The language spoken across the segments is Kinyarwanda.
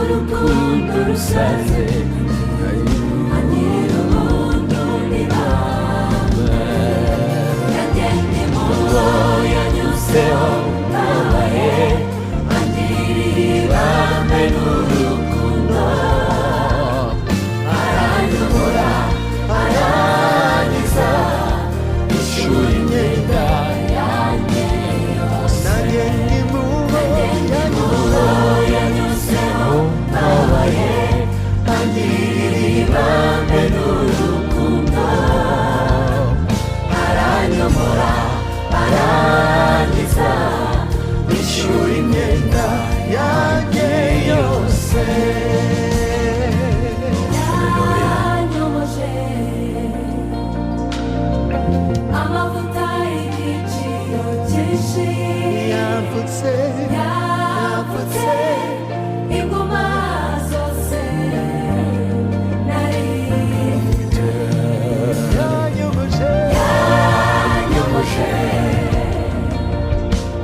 Urukundo rusaze, angirira ubuntu n'ibambe. Nanjye ndi mu bo yanyuzeho mbabaye, angirira ibambe n'urukundo, aranyobora, arankiza, ishuri imyenda yanjye yose. Nanjye ndi mu bo Yanyuzeho mbabaye, angirira ibambe n'urukundo, aranyobora, arankiza, ishuri imyenda yanjye yose. Yanyomoje amavuta y'igiciro cyinshi. Yapfutse. Yapfutse inguma zose nari. Yanyomoje. Yanyomoje.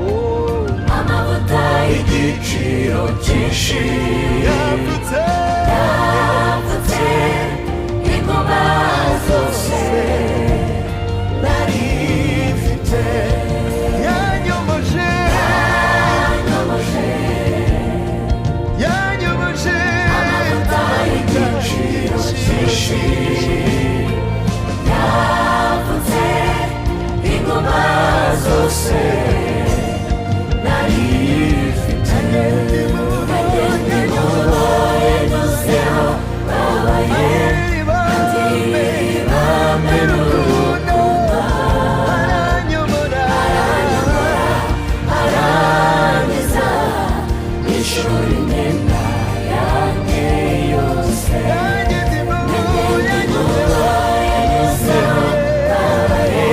Oh, amavuta y'igiciro cyinshi. Yapfutse. Yapfutse inguma zose nari mfite. Yanyomoje. Yanyomoje. Yanyomoje. Amavuta y'igiciro cyinshi, yapfutse inguma zose nari mfite. Nanjye mu bo yanyuzeho babaye, ibambe n'urukundo, aranyobora, arankiza, ishuri imyenda yanjye yose. Nanjye ndi mu bo Yanyuzeho babaye,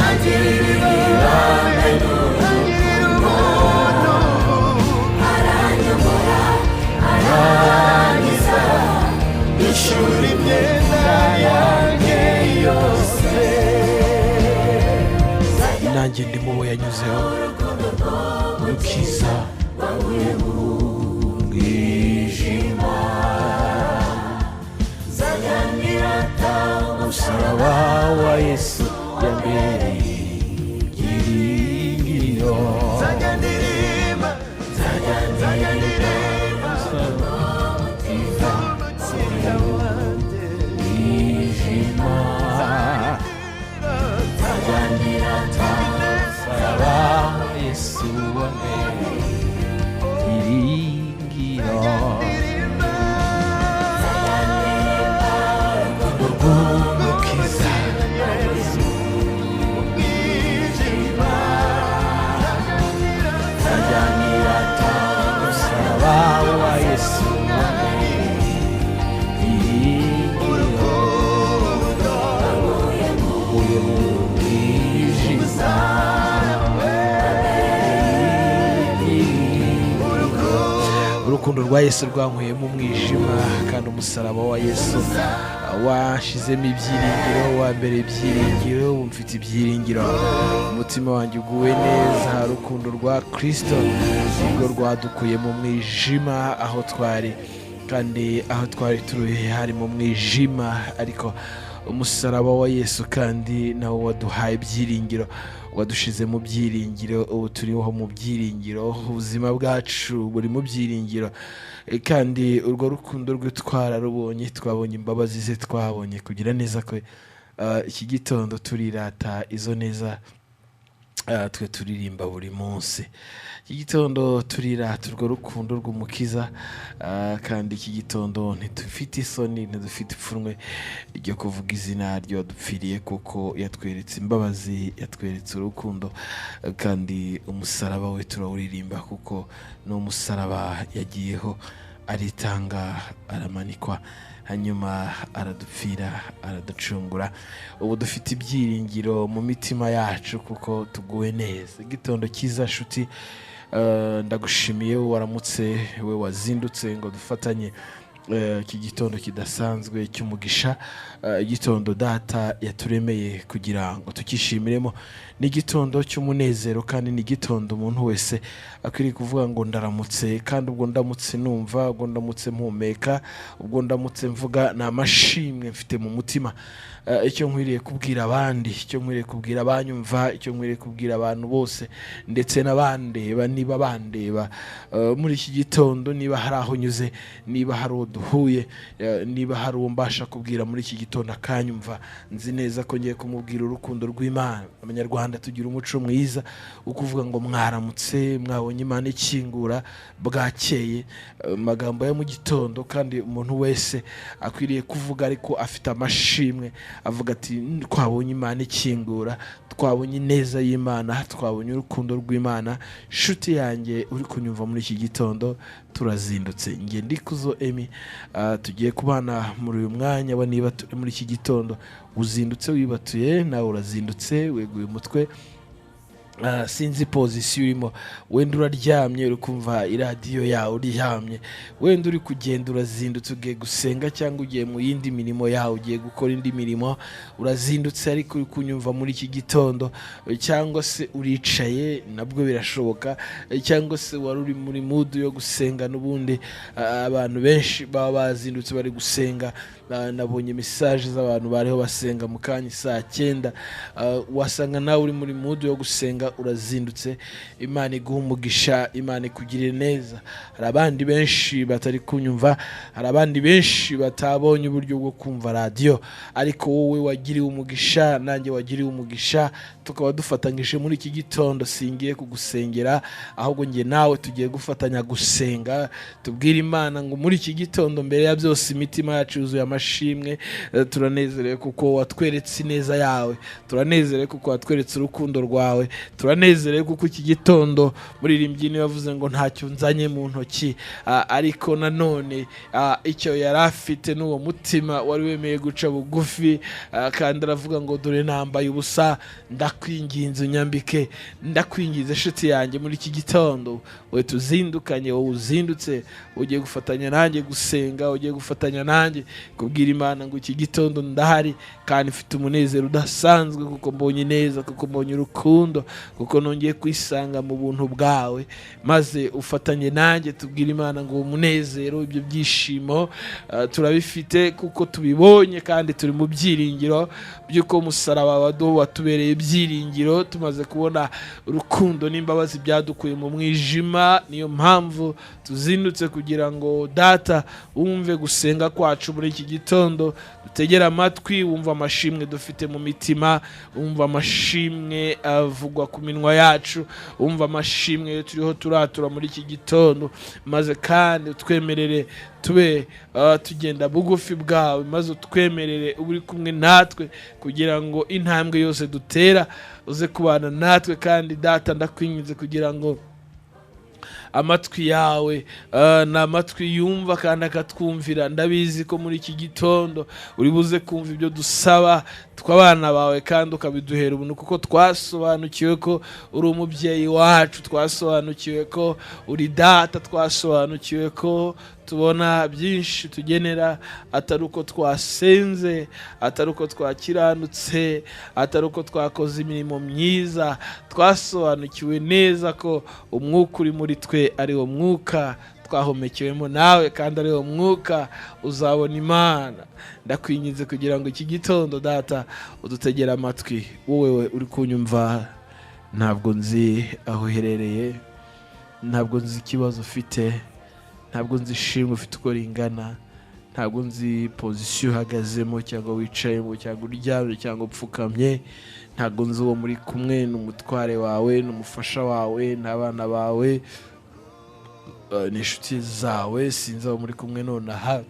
angirira ibambe angirira ubuntu, aranyobora, arankiza, ishuri imyenda yanjye yose. Nanjye ndi mu bo yanyuzeho, Umukiza mwijima, nzajyanirata umusaraba wa Yesu yambereye ibyiringiro. Nzajya ndirimba, nzajya ndirimba umukiza wanjye. Mwijima, nzajyanirata umusaraba wa Yesu wambereye ibyiringiro. Rw'Umukiza. Umwijima. Nzajyanirata umusaraba wa Yesu wambereye ibyiringiro. Uye mu mwijima. Urukundo rwa Yesu rwankuye mu mwijima, kandi umusaraba wa Yesu washizemo ibyiringiro, wa mbere ibyiringiro. Ubu mfite ibyiringiro, umutima wanjye uguwe neza. Urukundo rwa Kirisito nirwo rwadukuye mu mwijima aho twari, kandi aho twari turi hari mu mwijima, ariko umusaraba wa Yesu kandi nawo waduhaye ibyiringiro, wadushize mu byiringiro. Ubu turiho mu byiringiro, ubuzima bwacu buri mu byiringiro. Kandi urwo rukundo rwe twararubonye, twabonye imbabazi ze, twabonye kugira neza kwe. Iki gitondo turirata izo neza. Twe turirimba buri munsi. Iki gitondo turirata urwo rukundo rw'Umukiza. Kandi iki gitondo ntidufite isoni, ntidufite ipfunwe ryo kuvuga izina ry'uwadupfiriye, kuko yatweretse imbabazi, yatweretse urukundo. Kandi umusaraba we turawuririmba, kuko ni umusaraba yagiyeho, aritanga, aramanikwa, hanyuma aradupfira, araducungura. Ubu dufite ibyiringiro mu mitima yacu kuko tuguwe neza. Igitondo cyiza nshuti. Ndagushimiye waramutse, we wazindutse ngo dufatanye. Iki gitondo kidasanzwe cy'umugisha, igitondo Data yaturemeye kugira ngo tukishimiremo, ni igitondo cy'umunezero kandi ni igitondo umuntu wese akwiriye kuvuga ngo ndaramutse. Kandi ubwo ndamutse numva, ubwo ndamutse mpumeka, ubwo ndamutse mvuga, ni amashimwe mfite mu mutima. Icyo nkwiriye kubwira abandi, icyo nkwiriye kubwira abanyumva, icyo nkwiriye kubwira abantu bose ndetse n'abandeba, niba bandeba muri iki gitondo, niba hari aho nyuze, niba hari uwo duhuye, niba hari uwo mbasha kubwira muri iki gitondo akanyumva, nzi neza ko ngiye kumubwira urukundo rw'Imana. Abanyarwanda tugira umuco mwiza wo kuvuga ngo mwaramutse, mwabonye Imana ikingura, bwakeye, amagambo ya mu gitondo. Kandi umuntu wese akwiriye kuvuga ariko afite amashimwe, avuga ati twabonye Imana ikingura, twabonye ineza y'Imana, twabonye urukundo rw'Imana. Nshuti yanjye uri kunyumva muri iki gitondo, turazindutse. Njye Ndikuzo Emi, tugiye kubana muri uyu mwanya wa niba turi muri iki gitondo. Uzindutse wibatuye, nawe urazindutse weguye umutwe. Sinzi position urimo, wenda uraryamye uri kumva iradiyo yawe uryamye, wenda uri kugenda urazindutse ugiye gusenga cyangwa ugiye mu yindi mirimo yawe, ugiye gukora indi mirimo, urazindutse ariko uri kunyumva muri iki gitondo, cyangwa se uricaye nabwo birashoboka, cyangwa se wari uri muri mood yo gusenga n'ubundi. Abantu benshi baba bazindutse bari gusenga. Nabonye message z'abantu bariho basenga mu kanya saa 9. Wasanga nawe uri muri mood yo gusenga, urazindutse. Imana iguha umugisha, Imana ikugirire neza. Hari abandi benshi batari kunyumva, hari abandi benshi batabonye uburyo bwo kumva radiyo, ariko wowe wagiriwe umugisha, nanjye wagiriwe umugisha, tukaba dufatanyije muri iki gitondo. Singiye kugusengera, ahubwo njye nawe tugiye gufatanya gusenga, tubwire Imana ngo muri iki gitondo mbere ya byose imitima yacu yuzuye amashimwe. Turanezerewe kuko watweretse ineza yawe, turanezerewe kuko watweretse urukundo rwawe, turanezerewe kuko iki gitondo muririmbyi niwe yavuze ngo ntacyo nzanye mu ntoki, ariko nanone icyo yari afite n'uwo mutima wari wemeye guca bugufi, kandi aravuga ngo dore nambaye ubusa, ndakwinginze unyambike. Ndakwinginze inshuti yanjye muri iki gitondo, we tuzindukanye, wowe uzindutse ugiye gufatanya nanjye gusenga, ugiye gufatanya nanjye kubwira Imana ngo iki gitondo ndahari kandi mfite umunezero udasanzwe kuko mbonye neza, kuko mbonye urukundo, kuko nongeye kwisanga mu buntu bwawe. Maze ufatanye nanjye tubwire Imana ngo uwo munezero, ibyo byishimo, turabifite kuko tubibonye kandi turi mu byiringiro by'uko umusaraba watubereye ibyiringiro. Tumaze kubona urukundo n'imbabazi byadukuye mu mwijima, niyo mpamvu tuzindutse kugira ngo Data wumve gusenga kwacu muri iki gitondo, dutegere amatwi, wumve amashimwe dufite mu mitima, wumve amashimwe avugwa ku minwa yacu, wumve amashimwe turiho turatura muri iki gitondo. Maze kandi utwemerere tube tugenda bugufi bwawe, maze utwemerere ube uri kumwe natwe kugira ngo intambwe yose dutera uze kubana natwe. Kandi Data ndakwinginze kugira ngo amatwi yawe ni amatwi yumva kandi akatwumvira. Ndabizi ko muri iki gitondo uri buze kumva ibyo dusaba tw'abana bawe kandi ukabiduhera ubuntu, kuko twasobanukiwe ko uri umubyeyi wacu, twasobanukiwe ko uri Data, twasobanukiwe ko tubona byinshi tugenera atari uko twasenze, atari uko twakiranutse, atari uko twakoze imirimo myiza. Twasobanukiwe neza ko umwuka uri muri twe ari wo mwuka twahumekewemo nawe, kandi ari wo mwuka uzabona Imana. Ndakwinginze kugira ngo iki gitondo Data udutegere amatwi. Wowe uri kunyumva, ntabwo nzi aho uherereye, ntabwo nzi ikibazo ufite, ntabwo nzi ishimwe ufite uko ringana, ntabwo nzi position uhagazemo cyangwa wicayemo cyangwa uryamye cyangwa upfukamye, ntabwo nzi uwo muri kumwe, ni umutware wawe, ni umufasha wawe, ni abana bawe, ni inshuti zawe, sinzi abo muri kumwe nonaha,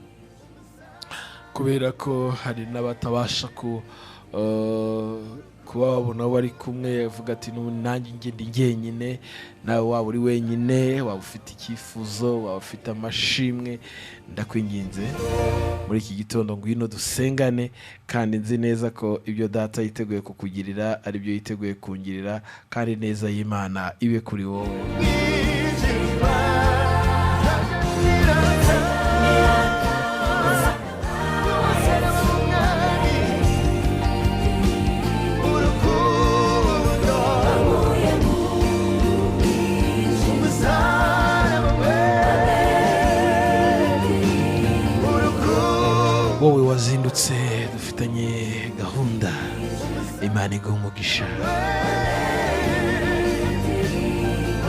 kubera ko hari n'abatabasha kuba babona abo bari kumwe, avuga ati nanjye njye ndi jyenyine. Nawe waba uri wenyine, waba ufite icyifuzo, waba ufite amashimwe, ndakwinginze muri iki gitondo ngwino dusengane. Kandi nzi neza ko ibyo Data yiteguye kukugirira ari byo yiteguye kungirira, kandi neza y'Imana ibe kuri wowe. Mwijima, nzajya nirata. Wowe wazindutse dufitanye gahunda, Imana iguha umugisha.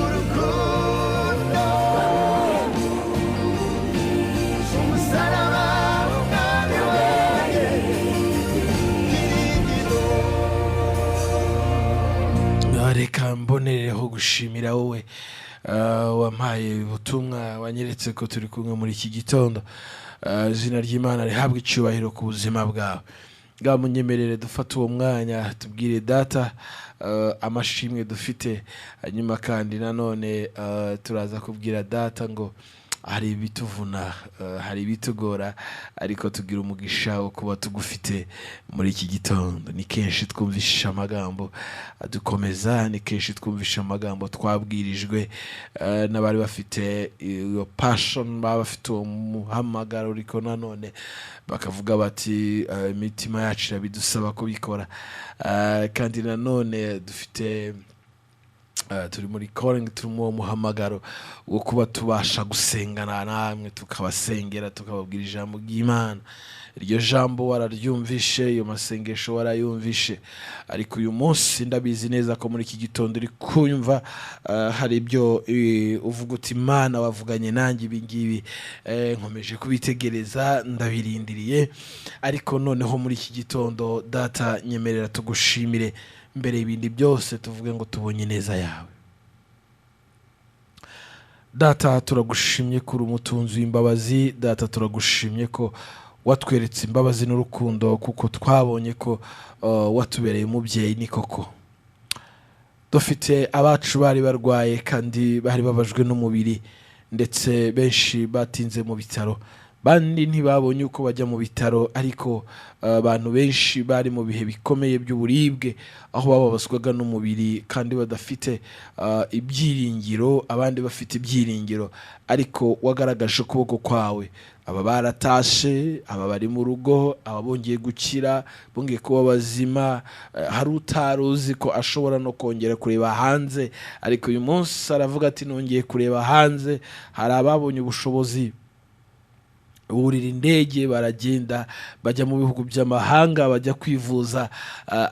Urukundo, umusaraba w'umwami wanjye, byiringiro. Reka mbonereho gushimira wowe wampaye ubutumwa, wanyeretse ko turi kumwe muri iki gitondo. Izina ry'Imana rihabwa icyubahiro ku buzima bwawe. Bwa munyemerere dufate uwo mwanya tubwire Data amashimwe dufite, hanyuma kandi nanone turaza kubwira Data ngo hari ibituvuna, hari ibitugora, ariko tugira umugisha wo kuba tugufite muri iki gitondo. Ni kenshi twumvisha amagambo adukomeza, ni kenshi twumvisha amagambo twabwirijwe n'abari bafite iyo passion, baba bafite uwo muhamagaro, ariko nanone bakavuga bati imitima yacu irabidusaba kubikora. Kandi nanone dufite turi muri calling, turi mu muhamagaro wo kuba tubasha gusengana namwe, tukabasengera, tukababwira ijambo ry'Imana. Iryo jambo wararyumvishe, iyo masengesho warayumvishe, ariko uyu munsi ndabizi neza ko muri iki gitondo uri kunyumva, hari ibyo uvuga uti: "Imana wavuganye nanjye ibi ngibi, nkomeje kubitegereza, ndabirindiriye." Ariko noneho muri iki gitondo, Data, nyemerera tugushimire mbere y'ibindi byose, tuvuge ngo tubonye neza yawe. Data, turagushimye kuri umutunzi w'imbabazi. Data, turagushimye ko watweretse imbabazi n'urukundo, kuko twabonye ko watubereye umubyeyi. Ni koko dufite abacu bari barwaye kandi bari babajwe n'umubiri, ndetse benshi batinze mu bitaro, bandi ntibabonye uko bajya mu bitaro, ariko abantu benshi bari mu bihe bikomeye by'uburibwe, aho bababazwaga n'umubiri kandi badafite ibyiringiro, abandi bafite ibyiringiro, ariko wagaragaje ukuboko kwawe. Aba baratashe, aba bari mu rugo, aba bongeye gukira, bongeye kuba bazima. Hari utari uzi ko ashobora no kongera kureba hanze, ariko uyu munsi aravuga ati: "Nongeye kureba hanze." Hari ababonye ubushobozi, burira indege, baragenda, bajya mu bihugu by'amahanga, bajya kwivuza.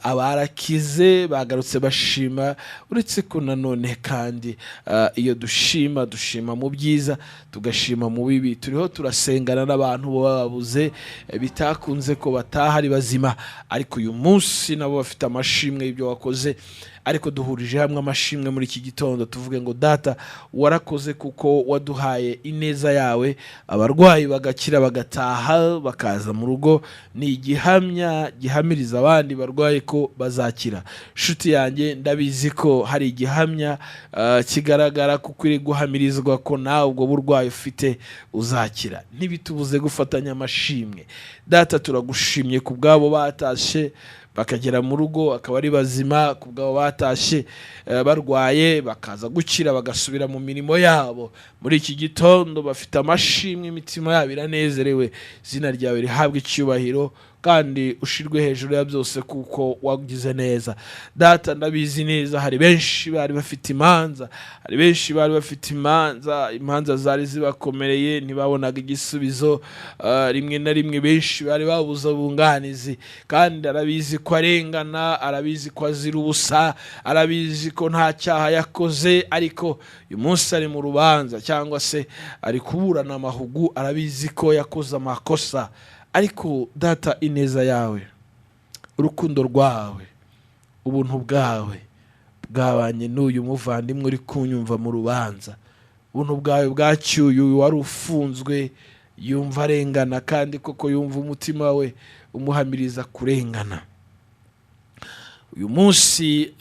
Abarakize bagarutse bashima. Uretse ko nanone kandi iyo dushima, dushima mu byiza, tugashima mu bibi. Turiho turasengana n'abantu baba babuze, bitakunze ko bataha ari bazima, ariko uyu munsi nabo bafite amashimwe y'ibyo wakoze. Ariko duhurije hamwe amashimwe muri iki gitondo, tuvuge ngo: "Data, warakoze kuko waduhaye ineza yawe." Abarwayi bagakira, bagataha, bakaza mu rugo, ni igihamya gihamiriza abandi barwaye ko bazakira. Nshuti yanjye, ndabizi ko hari igihamya kigaragara kuko uri guhamirizwa ko nawe ubwo burwayi ufite uzakira. Ntibitubuze gufatanya amashimwe. Data, turagushimye ku bwabo batashe bakagera mu rugo akaba ari bazima, ku bwabo batashye barwaye bakaza gukira, bagasubira mu mirimo yabo. Muri iki gitondo bafite amashimwe, imitima yabo iranezerewe. Izina ryawe rihabwe icyubahiro kandi ushirwe hejuru ya byose, kuko wagize neza. Data, ndabizi neza hari benshi bari bafite imanza, hari benshi bari bafite imanza, imanza zari zibakomereye, ntibabonaga igisubizo. Rimwe na rimwe benshi bari babuze abunganizi, kandi arabizi ko arengana, arabizi ko azira ubusa, arabizi ko nta cyaha yakoze, ariko uyu munsi ari mu rubanza cyangwa se ari kuburana amahugu, arabizi ko yakoze amakosa. Ariko Data, ineza yawe, urukundo rwawe, ubuntu bwawe bwabanye n'uyu muvandimwe uri kunyumva mu rubanza. Ubuntu bwawe bwacyuye uyu wari ufunzwe, yumva arengana, kandi koko yumva umutima we umuhamiriza kurengana. Uyu munsi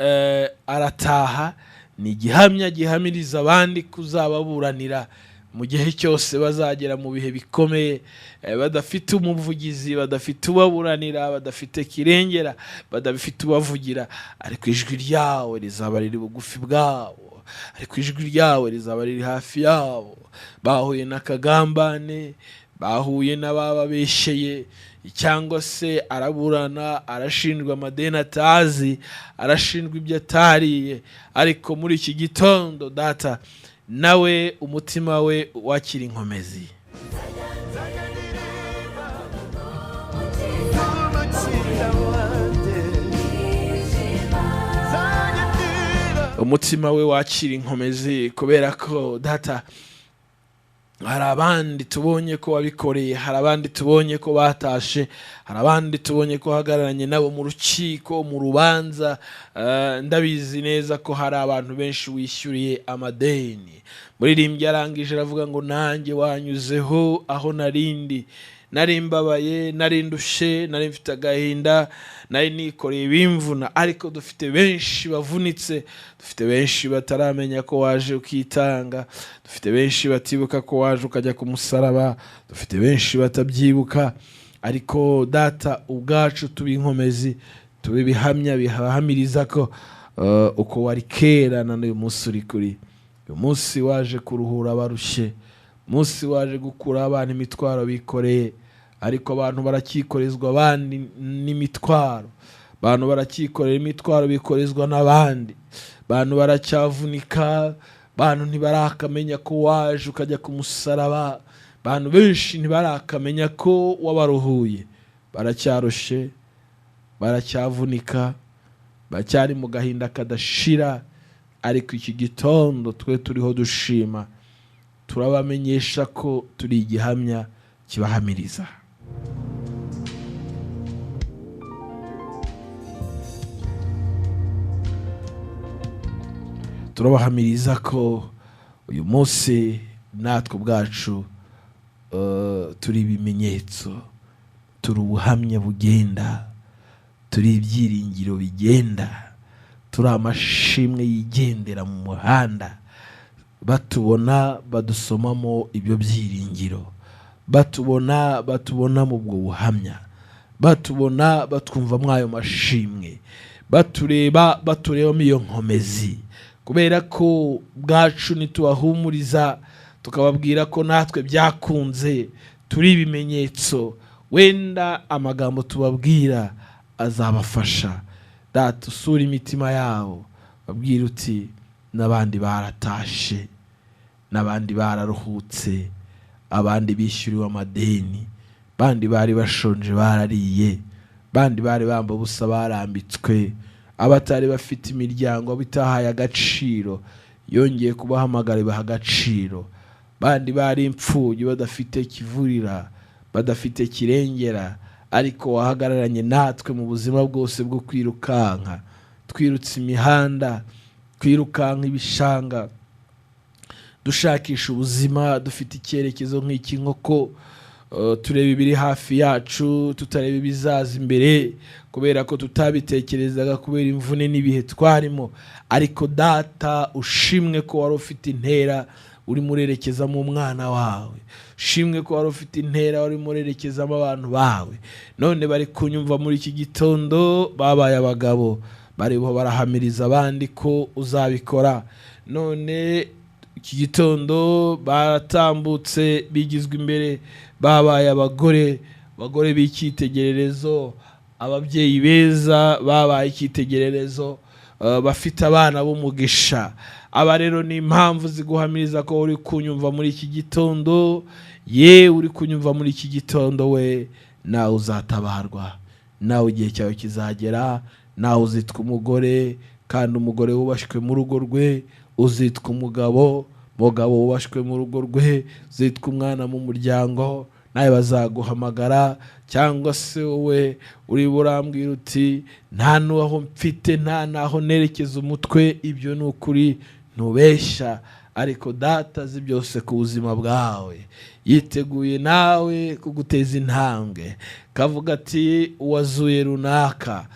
arataha, ni igihamya gihamiriza abandi kuzababuranira mu gihe cyose bazagera mu bihe bikomeye, badafite umuvugizi, badafite ubaburanira, badafite kirengera, badafite ubavugira, ariko ijwi ryawe rizaba riri bugufi bwabo, ariko ijwi ryawe rizaba riri hafi yabo. Bahuye n'akagambane, bahuye n'abababeshyeye, cyangwa se araburana, arashinjwa amadeni atazi, arashinjwa ibyo atariye, ariko muri iki gitondo, Data, nawe umutima we wakira inkomezi. Nzajya ndirimba. Umutima we wakira inkomezi, kubera ko Data hari abandi tubonye ko wabikoreye, hari abandi tubonye ko batashe, hari abandi tubonye ko uhagararanye nabo mu rukiko, mu rubanza. Ndabizi neza ko hari abantu benshi wishyuriye amadeni. Muririmbyi arangije aravuga ngo nanjye wanyuzeho aho narindi, nari mbabaye, nari ndushe, nari mfite agahinda, nari nikoreye ibimvuna. Ariko dufite benshi bavunitse, dufite benshi bataramenya ko waje ukitanga, dufite benshi batibuka ko waje ukajya ku musaraba, dufite benshi batabyibuka. Ariko Data, ubwacu tuba inkomezi, tuba ibihamya bihahamiriza ko uko wari kera na n'uyu munsi uri kuri. Uyu munsi waje kuruhura abarushye, umunsi waje gukura abana imitwaro bikoreye. Ariko abantu baracyikorezwa abandi n'imitwaro, abantu baracyikorera imitwaro bikorezwa n'abandi, abantu baracyavunika, abantu ntibarakamenya ko waje ukajya ku musaraba, abantu benshi ntibarakamenya ko wabaruhuye, baracyarushe, baracyavunika, baracyari mu gahinda kadashira. Ariko iki gitondo twe turiho dushima, turabamenyesha ko turi igihamya kibahamiriza. Turabahamiriza ko uyu munsi natwe ubwacu turi ibimenyetso, turi ubuhamya bugenda, turi ibyiringiro bigenda, turi amashimwe yigendera mu muhanda. Batubona badusomamo ibyo byiringiro, batubona batubona mu bwo buhamya, batubona batwumvamo ayo mashimwe, batureba baturebamo iyo nkomezi. Kubera ko bwacu nitubahumuriza tukababwira ko natwe byakunze, turi ibimenyetso, wenda amagambo tubabwira azabafasha. Data, usura imitima yabo, babwira uti n'abandi baratashe, n'abandi bararuhutse, abandi bishyuriwe amadeni, bandi bari bashonje barariye, bandi bari bambaye ubusa barambitswe, abatari bafite imiryango bitahaye agaciro yongeye kubahamagara ibaha agaciro, bandi bari imfubyi badafite kivurira, badafite kirengera, ariko wahagararanye natwe mu buzima bwose bwo kwirukanka, twirutse imihanda, twirukanka ibishanga, dushakisha ubuzima, dufite icyerekezo nk'icy'inkoko, tureba ibiri hafi yacu tutareba ibizaza imbere, kubera ko tutabitekerezaga kubera imvune n'ibihe twarimo. Ariko Data, ushimwe ko wari ufite intera urimo urerekezamo umwana wawe, ushimwe ko wari ufite intera urimo urerekezamo abantu bawe. None bari kunyumva muri iki gitondo, babaye abagabo, bariho barahamiriza abandi ko uzabikora. None iki gitondo baratambutse, bigizwe imbere, babaye abagore, abagore b'icyitegererezo, ababyeyi beza babaye icyitegererezo, bafite abana b'umugisha. Aba rero ni impamvu ziguhamiriza ko uri kunyumva muri iki gitondo. Ye uri kunyumva muri iki gitondo we, nawe uzatabarwa, nawe igihe cyawe kizagera, nawe uzitwa umugore, kandi umugore wubashywe mu rugo rwe, uzitwa umugabo, umugabo wubashywe mu rugo rwe, uzitwa umwana mu muryango, nawe bazaguhamagara. Cyangwa se wowe uri burambwira uti nta n'aho mfite, nta n'aho nerekeza umutwe. Ibyo ni ukuri, ntubeshya. Ariko Data azi byose ku buzima bwawe, yiteguye nawe kuguteza intambwe, kavuga ati uwazuye runaka,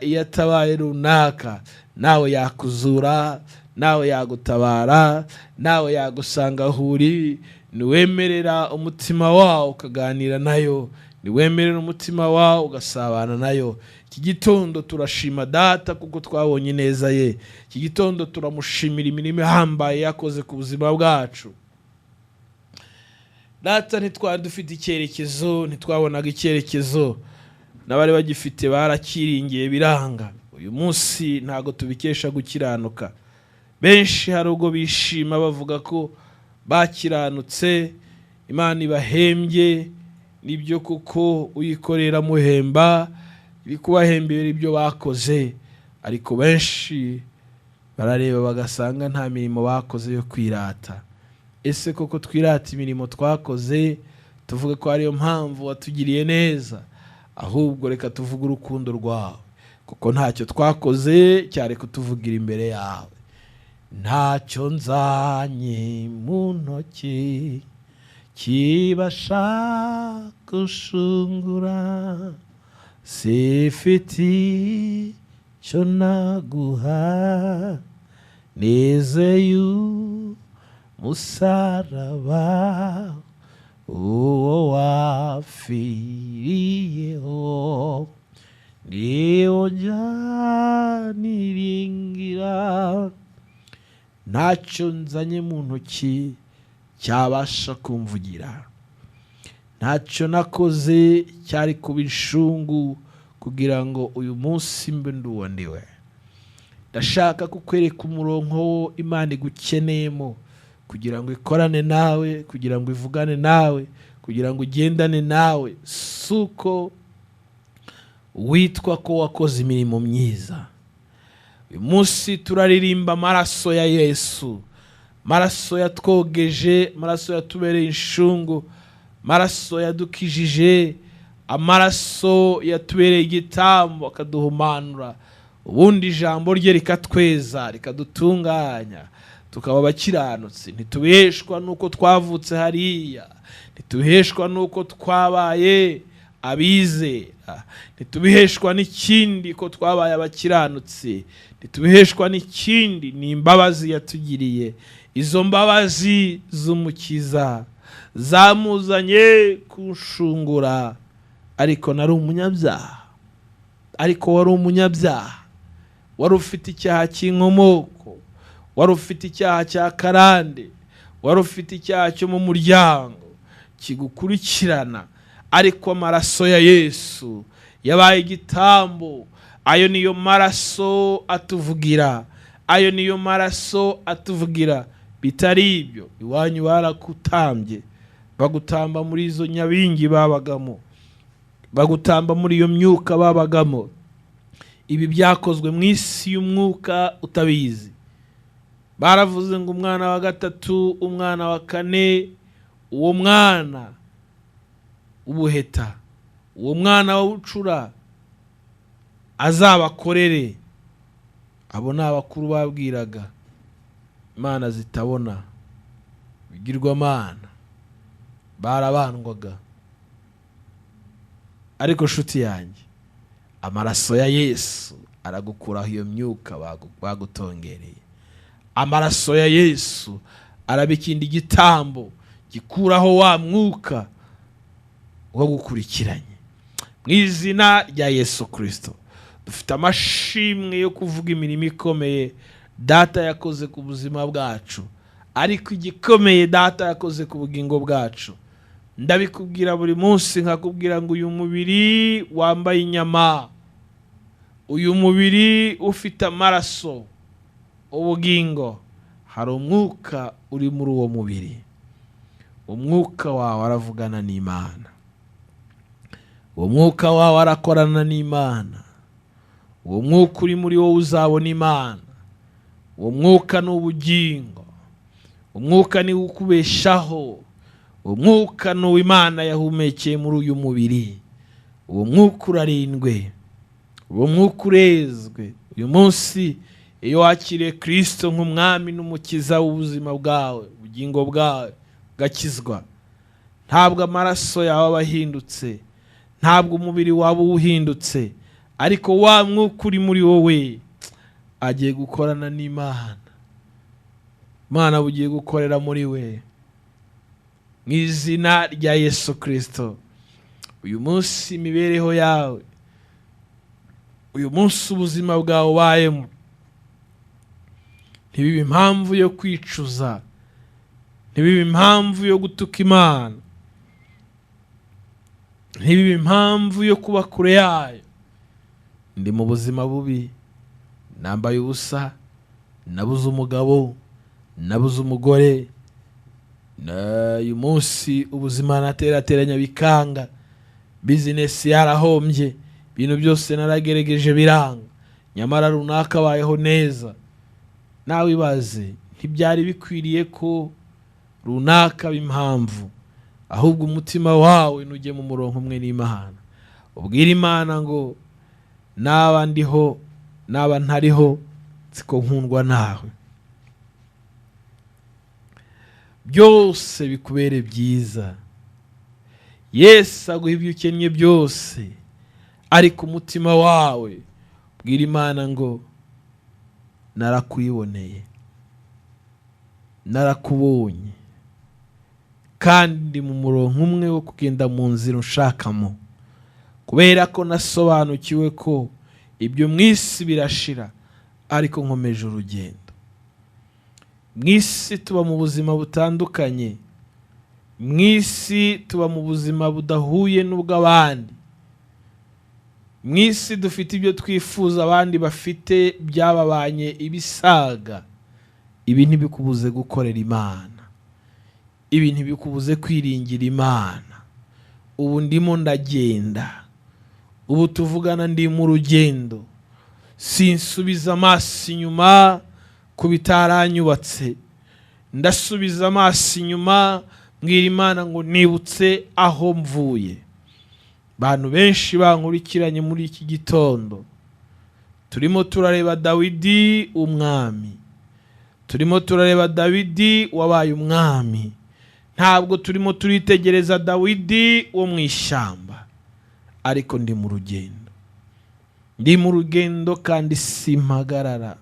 iyo atabaye runaka, nawe yakuzura, nawe yagutabara, nawe yagusanga aho uri. Niwemerera umutima wawe ukaganira nayo, niwemerera umutima wawe ugasabana nayo. Iki gitondo turashima Data kuko twabonye neza ye. Iki gitondo turamushimira imirimo ihambaye yakoze ku buzima bwacu. Data, ntitwari dufite icyerekezo, ntitwabonaga icyerekezo, n'abari bagifite barakiringiye biranga. Uyu munsi ntabwo tubikesha gukiranuka. Benshi hari ubwo bishima bavuga ko bakiranutse, Imana ibahembye. Nibyo kuko uyikorera muhemba, iri kubahembera ibyo bakoze. Ariko benshi Barareba bagasanga nta mirimo bakoze yo kwirata. Ese koko twirata imirimo twakoze, tuvuge ko ariyo mpamvu watugiriye neza? Ahubwo reka tuvuge urukundo rwawe, kuko ntacyo twakoze cyari kutuvugira imbere yawe. Ntacyo nzanye mu ntoki kibasha gushungura, sifite icyo naguha, nizeye umusaraba uwo wapfiriyeho, niwo njya niringira. Ntacyo nzanye mu ntoki cyabasha kumvugira, ntacyo nakoze cyari kuba inshungu kugira ngo uyu munsi mbe nduwo ndiwe. Ndashaka kukwereka umurongo Imana igukeneyemo kugira ngo ikorane nawe, kugira ngo ivugane nawe, kugira ngo ugendane nawe. Si uko witwa ko wakoze imirimo myiza. Uyu munsi turaririmba amaraso ya Yesu, amaraso yatwogeje, amaraso yatubereye inshungu, amaraso yadukijije, amaraso yatubereye igitambo akaduhumanura, ubundi ijambo rye rikatweza, rikadutunganya, tukaba abakiranutsi. Ntitubeshwa n'uko twavutse hariya, ntitubeshwa n'uko twabaye abizera, ntitubiheshwa n'ikindi ko twabaye abakiranutsi, ntitubiheshwa n'ikindi, ni imbabazi yatugiriye. Izo mbabazi z'Umukiza zamuzanye kunshungura. Ariko nari umunyabyaha, ariko wari umunyabyaha, wari ufite icyaha cy'inkomoko, wari ufite icyaha cya karande, wari ufite icyaha cyo mu muryango kigukurikirana. Ariko amaraso ya Yesu yabaye igitambo. Ayo niyo maraso atuvugira, ayo niyo maraso atuvugira. Bitari ibyo, iwanyu barakutambye, bagutamba muri izo nyabingi babagamo, bagutamba muri iyo myuka babagamo. Ibi byakozwe mu isi y'umwuka utabizi. Baravuze ngo umwana wa gatatu, umwana wa kane, uwo mwana w'ubuheta, uwo mwana w'ubucura azabakorere. Abo ni abakuru babwiraga imana zitabona, bigirwamana, barabandwaga. Ariko nshuti yanjye, amaraso ya Yesu aragukuraho iyo myuka bagutongereye. Amaraso ya Yesu araba ikindi gitambo gikuraho wa mwuka wagukurikiranye. Mu izina rya Yesu Kirisito, dufite amashimwe yo kuvuga imirimo ikomeye Data yakoze ku buzima bwacu. Ariko igikomeye Data yakoze ku bugingo bwacu, ndabikubwira buri munsi, nkakubwira ngo uyu mubiri wambaye inyama, uyu mubiri ufite amaraso, ubugingo, hari umwuka uri muri uwo mubiri. Umwuka wawe aravugana n'Imana, uwo mwuka wawe arakorana n'Imana, uwo mwuka uri muri wowe uzabona Imana. Uwo mwuka ni ubugingo, umwuka ni ukubeshaho, umwuka ni uw'Imana yahumekeye muri uyu mubiri. Uwo mwuka urarindwe, uwo mwuka urezwe. Uyu munsi iyo wakiriye Kirisito nk'umwami n'umukiza w'ubuzima bwawe, ubugingo bwawe bugakizwa, ntabwo amaraso yawe aba ahindutse, ntabwo umubiri wawe uwuhindutse, ariko wa mwuka uri muri wowe agiye gukorana n'Imana. Imana bugiye gukorera muri we. Mu izina rya Yesu Kirisito, uyu munsi imibereho yawe, uyu munsi ubuzima bwawe ubayemo, ntibibe impamvu yo kwicuza, ntibibe impamvu yo gutuka Imana, ntibibe impamvu yo kuba kure yayo. Ndi mu buzima bubi, nambaye ubusa, nabuze umugabo, nabuze umugore, uyu munsi ubuzima naterateranya bikanga, bizinesi yarahombye, ibintu byose naragerageje biranga, nyamara runaka abayeho neza. Nawe ibaze, ntibyari bikwiriye ko runaka b'impamvu, ahubwo umutima wawe nujye mu murongo umwe n'Imana, ubwire Imana ngo naba ndiho naba ntariho siko nkundwa nawe, byose bikubere byiza. Yesu aguha ibyo ukennye byose, ariko umutima wawe bwira Imana ngo narakwiboneye, narakubonye, kandi mu murongo umwe wo kugenda mu nzira unshakamo, kubera ko nasobanukiwe ko ibyo mu isi birashira, ariko nkomeje urugendo. Mu isi tuba mu buzima butandukanye, mu isi tuba mu buzima budahuye n'ubw'abandi, mu isi dufite ibyo twifuza abandi bafite byababanye ibisaga. Ibi ntibikubuze gukorera Imana, ibi ntibikubuze kwiringira Imana. Ubu ndimo ndagenda, ubu tuvugana ndi mu rugendo, sinsubiza amaso inyuma ku bitaranyubatse, ndasubiza amaso inyuma mbwira Imana ngo nibutse aho mvuye. Abantu benshi bankurikiranye muri iki gitondo, turimo turareba Dawidi umwami, turimo turareba Dawidi wabaye umwami, ntabwo turimo turitegereza Dawidi wo mu ishyamba, ariko ndi mu rugendo, ndi mu rugendo kandi simpagarara,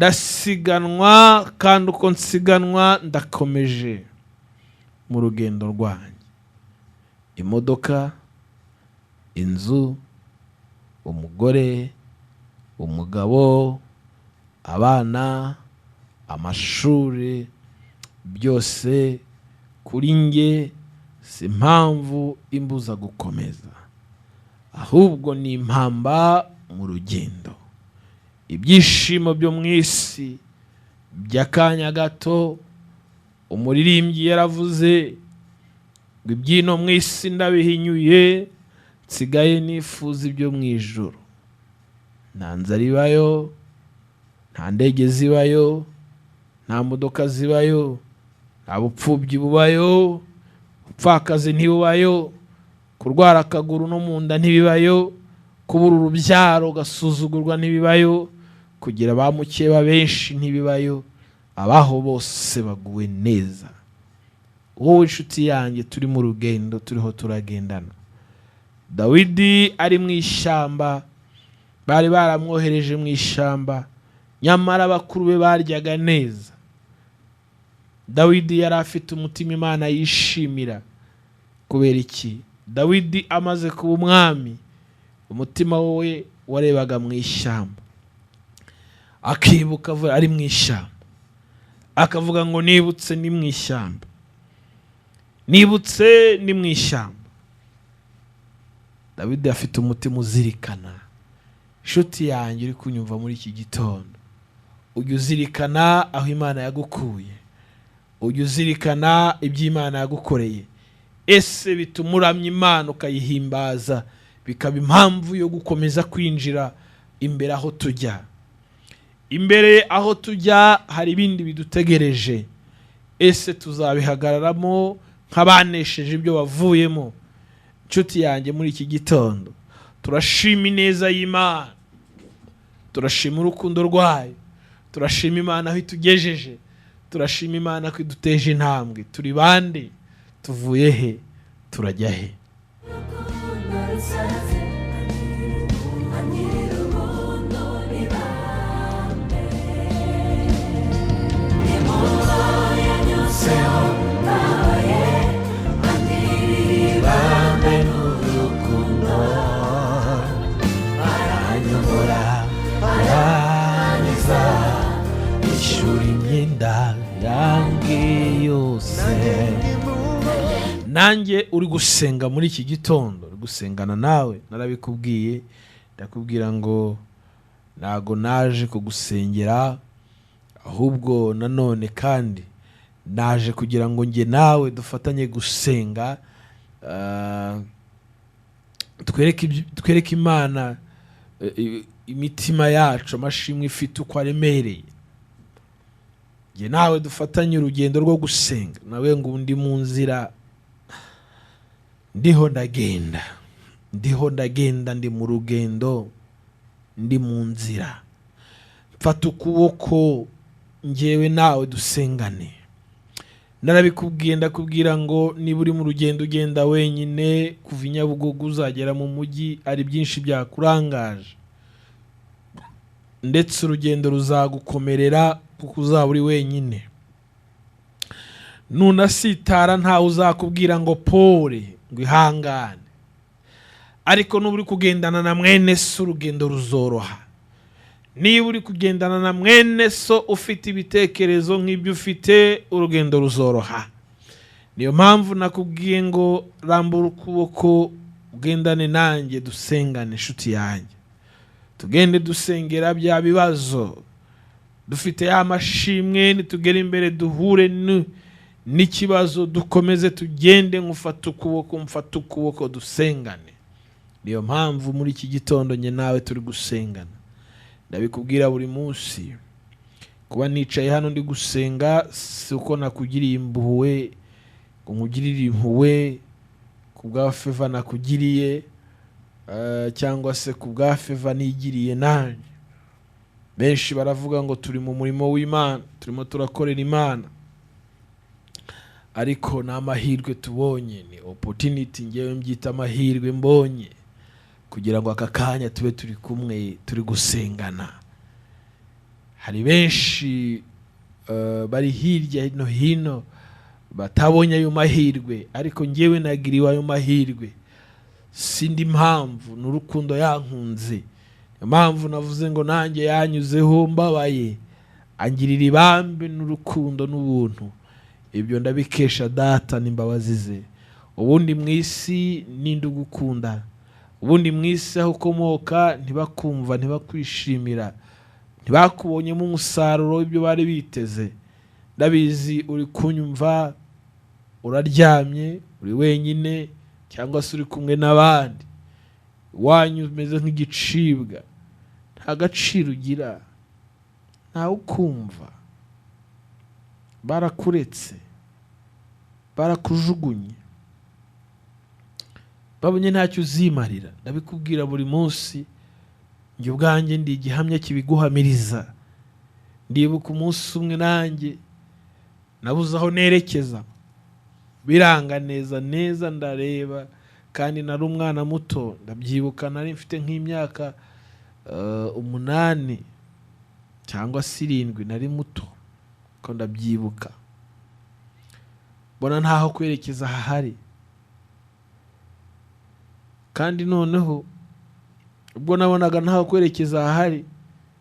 ndasiganwa kandi uko nsiganwa ndakomeje mu rugendo rwanjye. Imodoka, inzu, umugore, umugabo, abana, amashuri, byose kuri nge si impamvu imbuza gukomeza, ahubwo ni impamba mu rugendo. Ibyishimo byo mu isi by'akanya gato, umuririmbyi yaravuze ngo ibyino mu isi ndabihinyuye, nsigaye nifuza ibyo mu ijuru. Nta nzara ibayo, nta ndege zibayo, nta modoka zibayo, nta bupfubyi bubayo, ubupfakazi ntibubayo, kurwara akaguru no mu nda ntibibayo, kubura urubyaro ugasuzugurwa ntibibayo, kugira ba mukeba benshi ntibibayo, abaho bose baguwe neza. Wowe inshuti yanjye turi mu rugendo, turiho turagendana. Dawidi ari mu ishyamba, bari baramwohereje mu ishyamba, nyamara abakuru be baryaga neza. Dawidi yari afite umutima Imana yishimira. Kubera iki? Dawidi amaze kuba umwami, umutima we warebaga mu ishyamba, akibuka ari mu ishyamba, akavuga ngo nibutse ni mu ishyamba, nibutse ni mu ishyamba. Dawidi afite umutima uzirikana. Inshuti yanjye uri kunyumva muri iki gitondo, ujya uzirikana aho Imana yagukuye, ujya uzirikana ibyo Imana yagukoreye. Ese bituma uramya Imana ukayihimbaza, bikaba impamvu yo gukomeza kwinjira imbere aho tujya. Imbere aho tujya hari ibindi bidutegereje. Ese tuzabihagararamo nk'abanesheje ibyo bavuyemo? Inshuti yanjye muri iki gitondo, turashima ineza y'Imana, turashima urukundo rwayo, turashima Imana aho itugejeje, turashima Imana ko iduteje intambwe. Turi bande? Tuvuye he? Turajya he? Aranyobora, arangiza, ishyura imyenda yanjye yose. Nanjye uri gusenga muri iki gitondo, uri gusengana nawe, narabikubwiye, ndakubwira ngo ntago naje kugusengera, ahubwo nanone kandi naje kugira ngo njye nawe dufatanye gusenga, twereke Imana imitima yacu amashimwe ifite uko aremereye. Njye nawe dufatanye urugendo rwo gusenga. Nawe ngo undi mu nzira, ndiho ndagenda, ndiho ndagenda, ndi mu rugendo, ndi mu nzira. Mfata ukuboko njyewe nawe dusengane. Narabikubwiye, ndakubwira ngo niba uri mu rugendo ugenda wenyine, kuva i Nyabugogo uzagera mu mujyi ari byinshi byakurangaje, ndetse urugendo ruzagukomerera kuko uzaba uri wenyine. Nunasitara ntawe uzakubwira ngo pole, ngo ihangane. Ariko nuba uri kugendana na mwene so, urugendo ruzoroha. Niba uri kugendana na mwene so ufite ibitekerezo nk'ibyo ufite, urugendo ruzoroha. Niyo mpamvu nakubwiye ngo rambura ukuboko ugendane nanjye, dusengane inshuti yanjye, tugende dusengera bya bibazo dufite, ya mashimwe. Nitugera imbere duhure n'ikibazo, dukomeze tugende, nkufate ukuboko, mfate ukuboko, dusengane. Niyo mpamvu muri iki gitondo njye nawe turi gusengana. Ndabikubwira buri munsi, kuba nicaye hano ndi gusenga si uko nakugiriye impuhwe, ngo nkugirire impuhwe ku bwa favor nakugiriye, cyangwa se ku bwa favor nigiriye nanjye. Benshi baravuga ngo turi mu murimo w'Imana, turimo turakorera Imana, ariko ni amahirwe tubonye, ni opportunity, ngewe mbyita amahirwe mbonye kugira ngo aka kanya tube turi kumwe, turi gusengana. Hari benshi bari hirya no hino batabonye ayo mahirwe, ariko ngewe nagiriwe ayo mahirwe. Sindi mpamvu, ni urukundo yankunze. Niyo mpamvu navuze ngo nanjye yanyuzeho mbabaye, angirira ibambe n'urukundo n'ubuntu. Ibyo ndabikesha Data n'imbabazi ze. Ubundi mu isi ninde ugukunda? Ubundi mu isi aho ukomoka ntibakumva, ntibakwishimira, ntibakubonyemo umusaruro w'ibyo bari biteze. Ndabizi uri kunyumva, uraryamye, uri wenyine cyangwa se uri kumwe n'abandi, iwanyu umeze nk'igicibwa, nta gaciro ugira, ntawe ukumva, barakuretse, barakujugunye, babonye ntacyo uzimarira. Ndabikubwira buri munsi, njye ubwanjye ndi igihamya kibiguhamiriza. Ndibuka umunsi umwe nanjye nabuze aho nerekeza, biranga neza neza, ndareba, kandi nari umwana muto. Ndabyibuka, nari mfite nk'imyaka 8 cyangwa se 7, nari muto ko ndabyibuka. Mbona ntaho kwerekeza hahari, kandi noneho ubwo nabonaga ntaho kwerekeza hahari,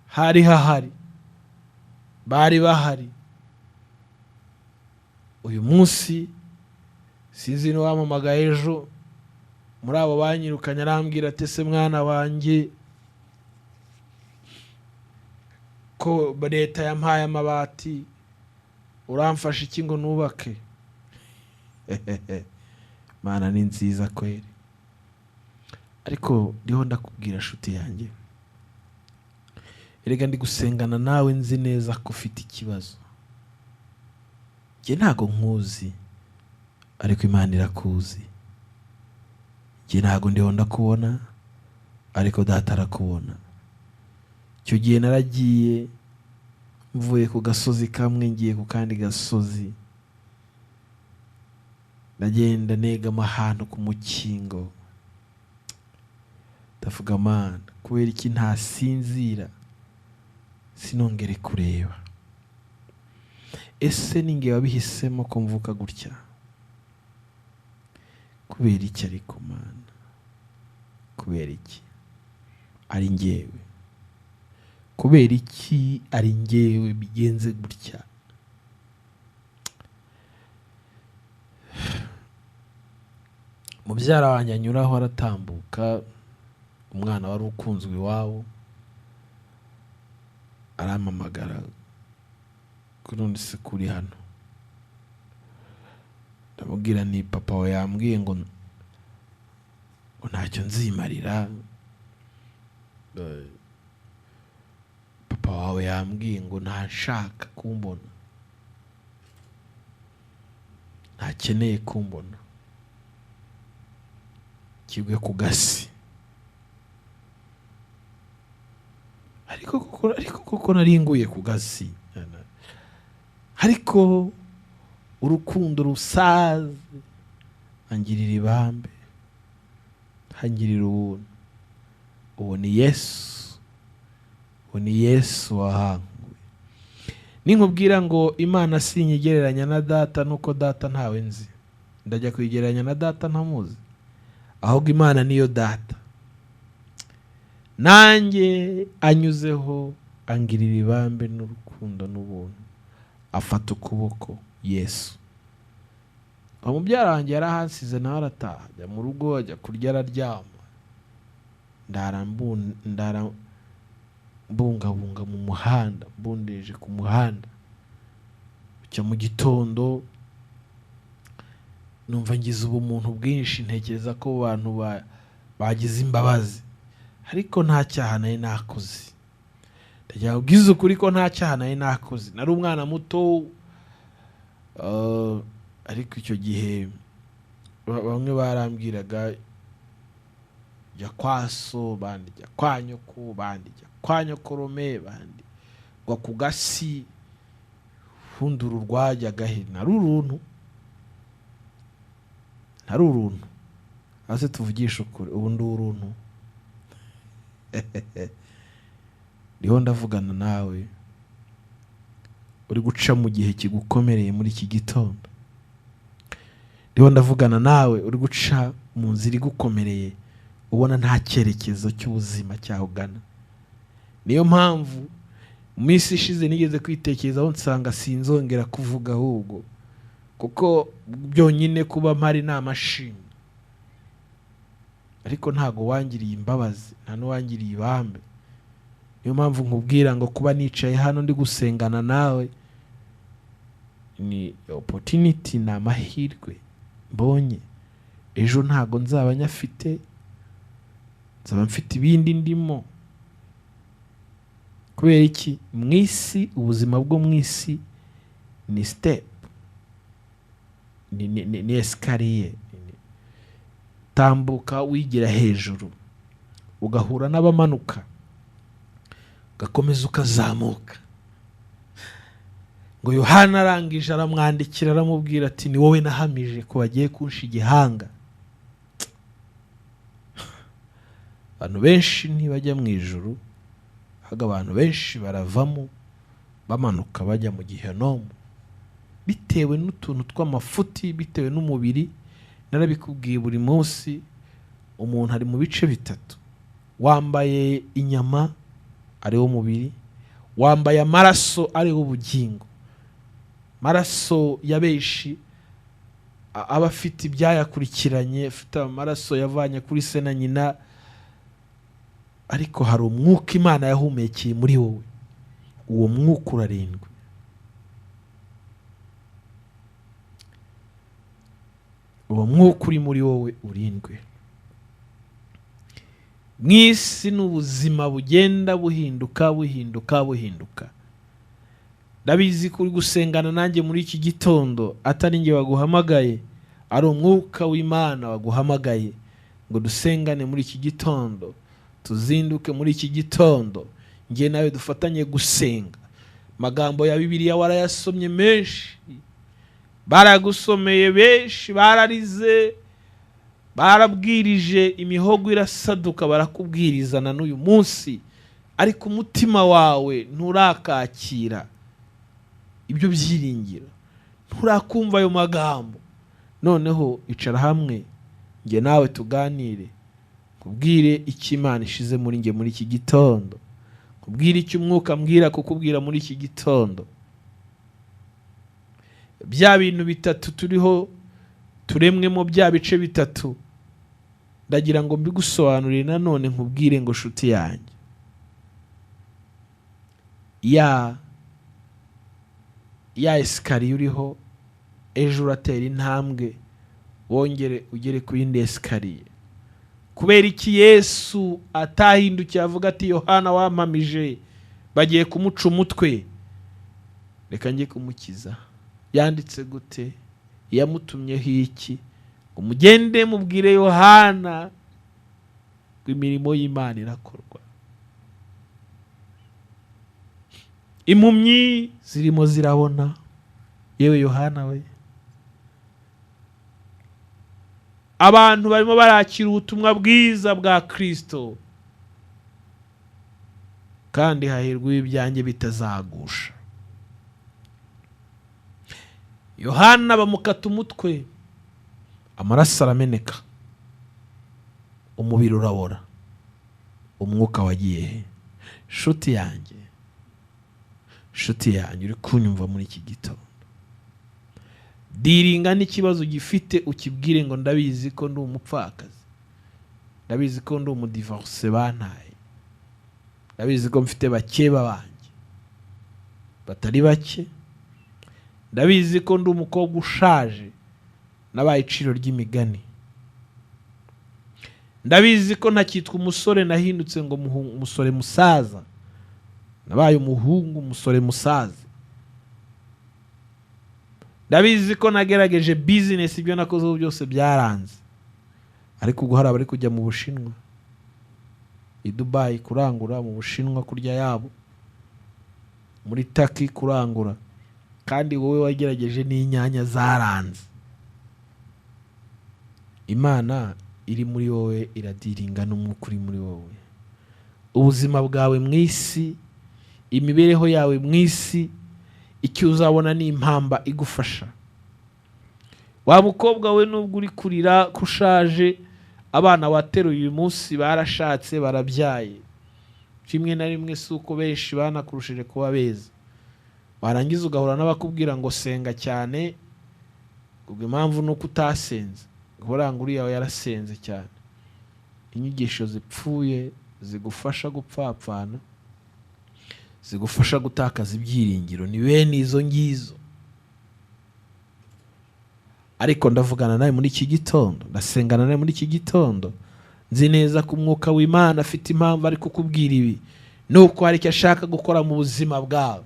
hari hahari, bari bahari. Uyu munsi sinzi n'uwampamagaye ejo muri abo banyirukanye, arambwira ati: "Ese mwana wanjye, ko leta yampaye amabati, uramfasha iki ngo nubake?" Mana ni nziza kweri. Ariko ndiho ndakubwira nshuti yanjye, erega ndi gusengana nawe nzi neza ko ufite ikibazo. Njye ntago nkuzi, ariko Imana irakuzi. Njye ntago ndiho ndakubona, ariko Data arakubona. Icyo gihe naragiye, mvuye ku gasozi kamwe ngiye ku kandi gasozi, ndagenda negama ahantu ku mukingo, ndavuga: "Mana, kubera iki ntasinzira sinongere kureba? Ese ni nge wabihisemo ko mvuka gutya? Kubera iki ariko, Mana, kubera iki ari ngewe? Kubera iki ari ngewe bigenze gutya?" Mubyara wanjye anyuraho, aratambuka, umwana wari ukunzwe iwabo, arampamagara: "None se kuri hano?" Ndamubwira ni papa wawe yambwiye ngo ntacyo nzimarira, papa wawe yambwiye ngo ntashaka kumbona. Ntakeneye kumbona, kigwe ku gasi. Ariko koko nari nguye ku gasi, ariko urukundo rusaze angirira ibambe, angirira ubuntu. Uwo ni Yesu, uwo ni Yesu wahanguye. Ninkubwira ngo Imana sinyigereranya na data, nuko data ntawe nzi, ndajya kuyigereranya na data ntamuzi. Ahubwo Imana niyo data, nanjye anyuzeho angirira ibambe n'urukundo n'ubuntu, afata ukuboko. Yesu, uwo mubyara wanjye yarahasize, nawe arataha, ajya mu rugo, ajya kurya, araryama. Ndara mbungabunga mu muhanda, mbundeje ku muhanda. Bucya mu gitondo numva ngize ubumuntu bwinshi, ntekereza ko abantu bagize imbabazi, ariko nta cyaha nari nakoze. Ndagira ngo ubwize ukuri ko nta cyaha nari nakoze, nari umwana muto. Ariko icyo gihe bamwe barambwiraga jya kwa so, bandi jya kwa nyoko, bandi jya kwa nyokorome, bandi gwa ku gasi. Fundura urwajyaga he? Nari uruntu, nari uruntu. Hasi tuvugishe ukuri, ubu ndi uruntu. Ndiho ndavugana nawe uri guca mu gihe kigukomereye muri iki gitondo. Ndiho ndavugana nawe uri guca mu nzira igukomereye, ubona nta cyerekezo cy'ubuzima cyahugana. Niyo mpamvu mu minsi ishize nigeze kwitekerezaho, nsanga sinzongera kuvuga, ahubwo kuko byonyine kuba mpari ni amashimwe. Ariko ntago wangiriye imbabazi, nta n'uwangiriye ibambe. Niyo mpamvu nkubwira ngo kuba nicaye hano ndi gusengana nawe ni opportunity, ni amahirwe mbonye. Ejo ntago nzaba nyafite, nzaba mfite ibindi ndimo. Kubera iki? Mu isi, ubuzima bwo mu isi ni step, ni escalier. Tambuka wigira hejuru, ugahura n'abamanuka, ugakomeza ukazamuka. Ngo Yohana arangije aramwandikira, aramubwira ati: "Ni wowe nahamije ko bagiye kunsha igihanga." Abantu benshi ntibajya mu ijuru, ahubwo abantu benshi baravamo bamanuka bajya mu gihenomu, bitewe n'utuntu tw'amafuti, bitewe n'umubiri. Narabikubwiye, buri munsi umuntu ari mu bice bitatu: wambaye inyama ariwo mubiri, wambaye amaraso ariwo bugingo. Amaraso ya benshi aba afite ibyayakurikiranye, afite amaraso yavanye kuri se na nyina, ariko hari umwuka Imana yahumekeye muri wowe, uwo mwuka urarindwi. Uwo mwuka uri muri wowe urindwe. Mu isi ni ubuzima bugenda buhinduka, buhinduka, buhinduka. Ndabizi ko uri gusengana nanjye muri iki gitondo atari njye waguhamagaye, ari umwuka w'Imana waguhamagaye ngo dusengane muri iki gitondo, tuzinduke muri iki gitondo, njye nawe dufatanye gusenga. Amagambo ya Bibiliya warayasomye menshi, baragusomeye benshi, bararize, barabwirije, imihogo irasaduka, barakubwiriza na n'uyu munsi, ariko umutima wawe nturakakira ibyo byiringiro, nturakumva ayo magambo. Noneho icara hamwe njye nawe tuganire, nkubwire icyo Imana ishize muri njye muri iki gitondo, nkubwire icyo umwuka ambwira kukubwira muri iki gitondo. Bya bintu bitatu turiho turemwemo, bya bice bitatu, ndagira ngo mbigusobanurire nanone, nkubwire ngo shuti yanjye, ya escalier uriho, ejo uratera intambwe wongere ugere ku yindi escalier. Kubera iki Yesu atahindukiye avuga ati: "Yohana wampamije bagiye kumuca umutwe, reka njye kumukiza"? Yanditse gute? Yamutumyeho iki? Ngo mugende mubwire Yohana ngo imirimo y'Imana irakorwa, impumyi zirimo zirabona. Yewe Yohana we, abantu barimo barakira ubutumwa bwiza bwa Kristo, kandi hahirwa ibyanjye bitazagusha. Yohana bamukata umutwe, amaraso arameneka, umubiri urabora, umwuka wagiye he? Shuti yanjye, shuti yanjye uri kunyumva muri iki gitondo, diringa n'ikibazo gifite, ukibwire ngo ndabizi ko ndi umupfakazi, ndabizi ko ndi umudivorce bantaye, ndabizi ko mfite bakeba banjye batari bake, ndabizi ko ndi umukobwa ushaje nabaye iciro ry'imigani, ndabizi ko ntakitwa umusore nahindutse ngo umusore musaza, nabaye umuhungu umusore musaza, ndabizi ko nagerageje business, ibyo nakozeho byose byaranze, ariko ubwo hari abari kujya mu Bushinwa, i Dubai kurangura, mu Bushinwa kurya yabo, muri Turkey kurangura, kandi wowe wagerageje n'inyanya zaranze. Imana iri muri wowe iradiringa n'umwuka uri muri wowe. Ubuzima bwawe mu isi, imibereho yawe mu isi, icyo uzabona ni impamba igufasha. Wa mukobwa we, nubwo uri kurira ko ushaje, abana wateruye uyu munsi barashatse barabyaye, rimwe na rimwe si uko benshi banakurushije kuba beza, warangiza ugahura n'abakubwira ngo senga cyane, ubwo impamvu ni uko utasenze, ngo uriya yarasenze cyane. Inyigisho zipfuye zigufasha gupfapfana, zigufasha gutakaza ibyiringiro, ni bene izo ngizo. Ariko ndavugana nawe muri iki gitondo, ndasengana nawe muri iki gitondo, nzi neza ko umwuka w'Imana afite impamvu ari kukubwira ibi, nuko hari icyo ashaka gukora mu buzima bwawe.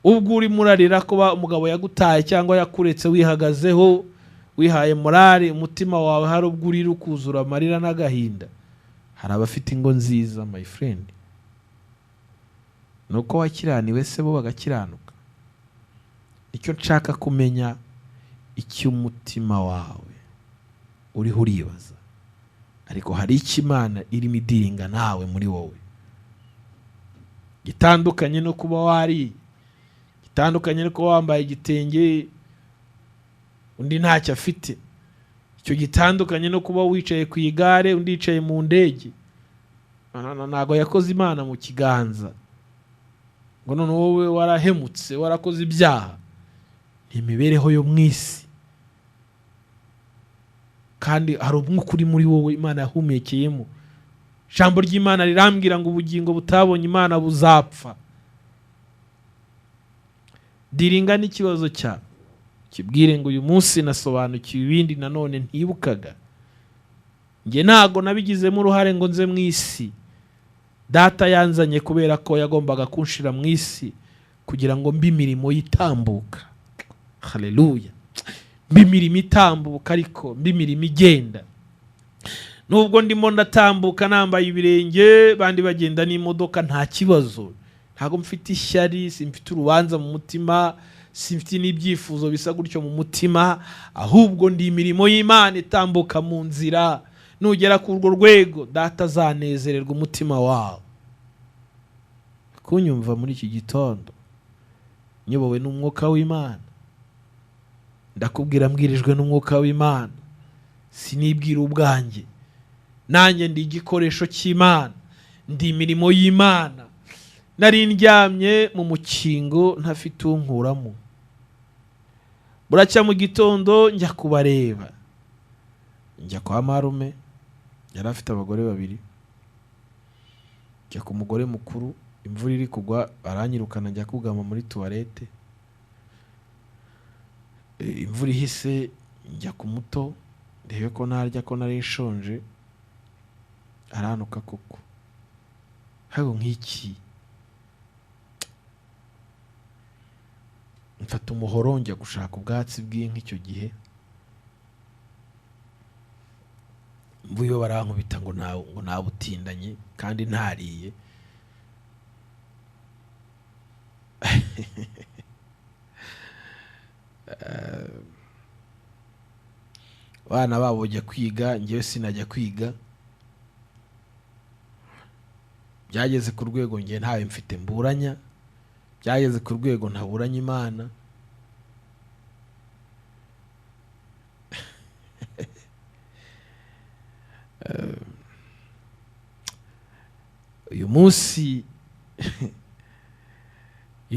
Ubwo urimo urarira kuba umugabo yagutaye cyangwa yakuretse wihagazeho, wihaye morale, umutima wawe hari ubwo urira ukuzura amarira n'agahinda. Hari abafite ingo nziza my friend, nuko wakiraniwe se bo bagakiranuka. Icyo nshaka kumenya, icyo umutima wawe uriho uribaza, ariko hari icyo Imana irimo idiringa nawe muri wowe, gitandukanye no kuba wariye, gitandukanye no kuba wambaye igitenge undi ntacyo afite, icyo gitandukanye no kuba wicaye ku igare undi yicaye mu ndege. Ntago yakoze Imana mu kiganza ngo none wowe warahemutse, warakoze ibyaha. Ni imibereho yo mu isi, kandi hari umwuka uri muri wowe Imana yahumekeyemo. Ijambo ry'Imana rirambwira ngo ubugingo butabonye Imana buzapfa. Diringa n'ikibazo cyawe, kibwire ngo uyu munsi nasobanukiwe ibindi nanone ntibukaga. Njye ntago nabigizemo uruhare ngo nze mu isi, data yanzanye kubera ko yagombaga kunshira mu isi kugira ngo mbe imirimo yitambuka. Haleluya! Mbe imirimo itambuka, ariko mbe imirimo igenda. Nubwo ndimo ndatambuka nambaye ibirenge, bandi bagenda n'imodoka, nta kibazo. Ntago mfite ishyari, simfite urubanza mu mutima, simfite n'ibyifuzo bisa gutyo mu mutima, ahubwo ndi imirimo y'Imana itambuka mu nzira. Nugera ku urwo rwego, data azanezererwa umutima wawe. Kunyumva muri iki gitondo, nyobowe n'umwuka w'Imana, ndakubwira mbwirijwe n'umwuka w'Imana, sinibwira ubwanjye, nanjye ndi igikoresho cy'Imana, ndi imirimo y'Imana. Nari ndyamye mu mukingo ntafite unkuramo, buracya mu gitondo njya kubareba, njya kwa marume, yari afite abagore babiri, njya ku mugore mukuru, imvura iri kugwa aranyirukana njya kugama muri tuwarete, imvura ihise njya ku muto ndebe ko narya ko nari nshonje, aranuka koko. Hago nk'iki Mfata umuhoro njya gushaka ubwatsi bw'inka. Icyo gihe mvuyeyo barankubita ngo ngo nabutindanye kandi ntariye. Abana babo bajya kwiga, njyewe sinajya kwiga. Byageze ku rwego njye ntawe mfite mburanya, byageze ku rwego ntaburanya Imana. Uyu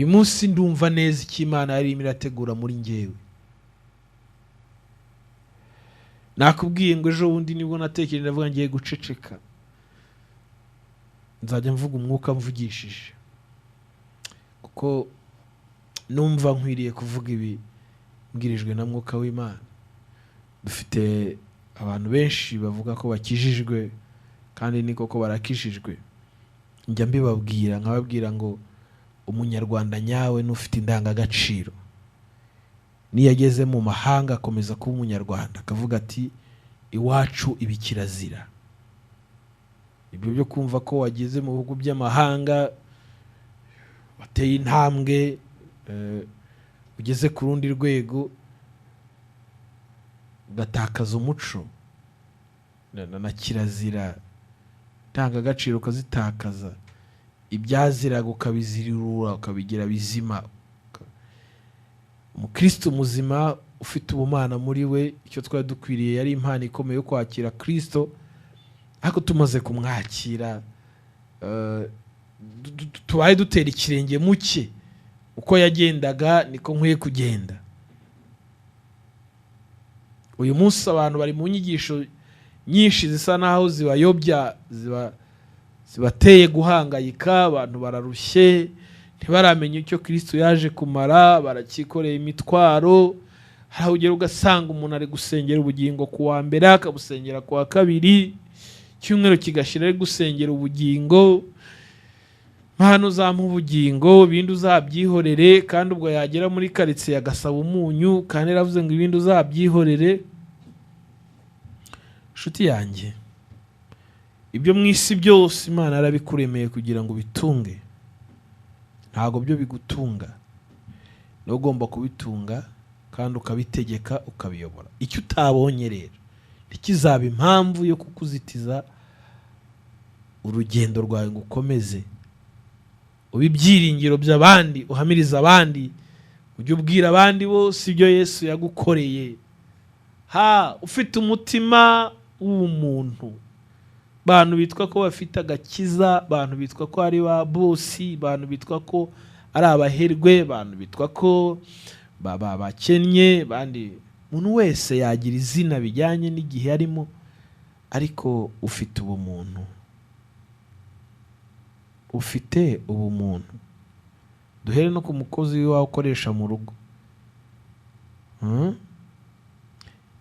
munsi ndumva neza icyo Imana yari irimo irategura muri njyewe. Nakubwiye ngo ejo bundi nibwo natekereje, ndavuga ngiye guceceka, nzajya mvuga umwuka mvugishije, kuko numva nkwiriye kuvuga ibi mbwirijwe na mwuka w'Imana. Dufite abantu benshi bavuga ko bakijijwe kandi ni koko barakijijwe. Njya mbibabwira nkababwira ngo umunyarwanda nyawe n'ufite indangagaciro, niyo ageze mu mahanga akomeza kuba umunyarwanda, akavuga ati iwacu ibi kirazira. Ibyo byo kumva ko wageze mu bihugu by'amahanga wateye intambwe, ugeze ku rundi rwego ugatakaza umuco na kirazira, indangagaciro ukazitakaza, ibyaziraga ukabizirura ukabigira bizima. Umukristo muzima ufite ubumana muri we, icyo twari dukwiriye yari impano ikomeye yo kwakira Kristo, ariko tumaze kumwakira tubaye dutera ikirenge mu cye, uko yagendaga niko nkwiye kugenda. Uyu munsi abantu bari mu nyigisho nyinshi zisa naho zibayobya, zibateye guhangayika, abantu bararushye, ntibaramenya icyo Kristo yaje kumara, baracyikoreye imitwaro. Hari aho ugera ugasanga umuntu ari gusengera ubugingo ku wa mbere, akabusengera ku wa kabiri, icyumweru kigashira ari gusengera ubugingo, mpano uzampa ubugingo, ibindi uzabyihorere. Kandi ubwo yagera muri karitsiye agasaba umunyu, kandi yaravuze ngo ibindi uzabyihorere. Nshuti yanjye, ibyo mu isi byose Imana yarabikuremeye kugira ngo ubitunge, ntabwo byo bigutunga, niwe ugomba kubitunga kandi ukabitegeka ukabiyobora. Icyo utabonye rero ntikizaba impamvu yo kukuzitiza urugendo rwawe ngo ukomeze ube ibyiringiro by'abandi, uhamirize abandi, ujye ubwira abandi bose ibyo Yesu yagukoreye. Ha, ufite umutima w'umuntu, bantu bitwa ko bafite agakiza, bantu bitwa ko ari ba bosi, bantu bitwa ko ari abaherwe, bantu bitwa ko bakennye, bandi umuntu wese yagira izina bijyanye n'igihe arimo, ariko ufite ubumuntu, ufite ubumuntu. Duhere no ku mukozi wawe ukoresha mu rugo.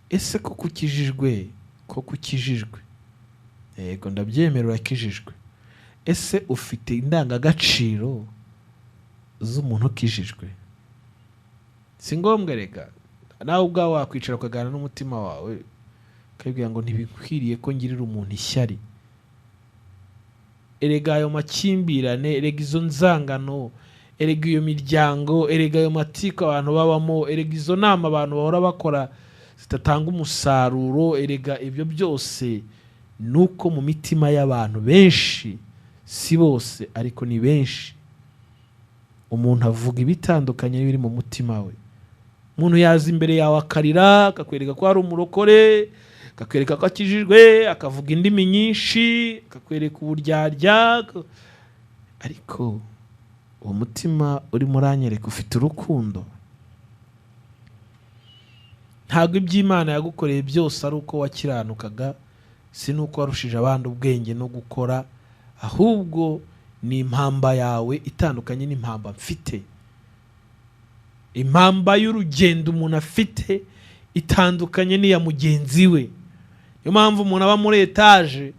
Ese koko ukijijwe? Koko ukijijwe? Yego, ndabyemera urakijijwe. Ese ufite indangagaciro z'umuntu ukijijwe? Si ngombwa rega, nawe ubwawe wakwicara ukaganira n'umutima wawe ukabwira ngo ntibikwiriye ko ngirira umuntu ishyari. Erega ayo makimbirane, erega izo nzangano, erega iyo miryango, erega ayo matiko abantu babamo, erega izo nama abantu bahora bakora zitatanga umusaruro, erega ibyo byose nuko mu mitima y'abantu benshi, si bose ariko ni benshi, umuntu avuga ibitandukanye n'ibiri mu mutima we. Umuntu yaza imbere yawe akarira, akakwereka ko ari umurokore, akakwereka ko akijijwe, akavuga indimi nyinshi, akakwereka uburyarya, ariko uwo mutima urimo uranyereka ufite urukundo. Ntabwo iby'Imana yagukoreye byose ari uko wakiranukaga, si n'uko warushije abandi ubwenge no gukora, ahubwo ni impamba yawe itandukanye n'impamba mfite. Impamba y'urugendo umuntu afite itandukanye n'iya mugenzi we. Niyo mpamvu umuntu aba muri etaje,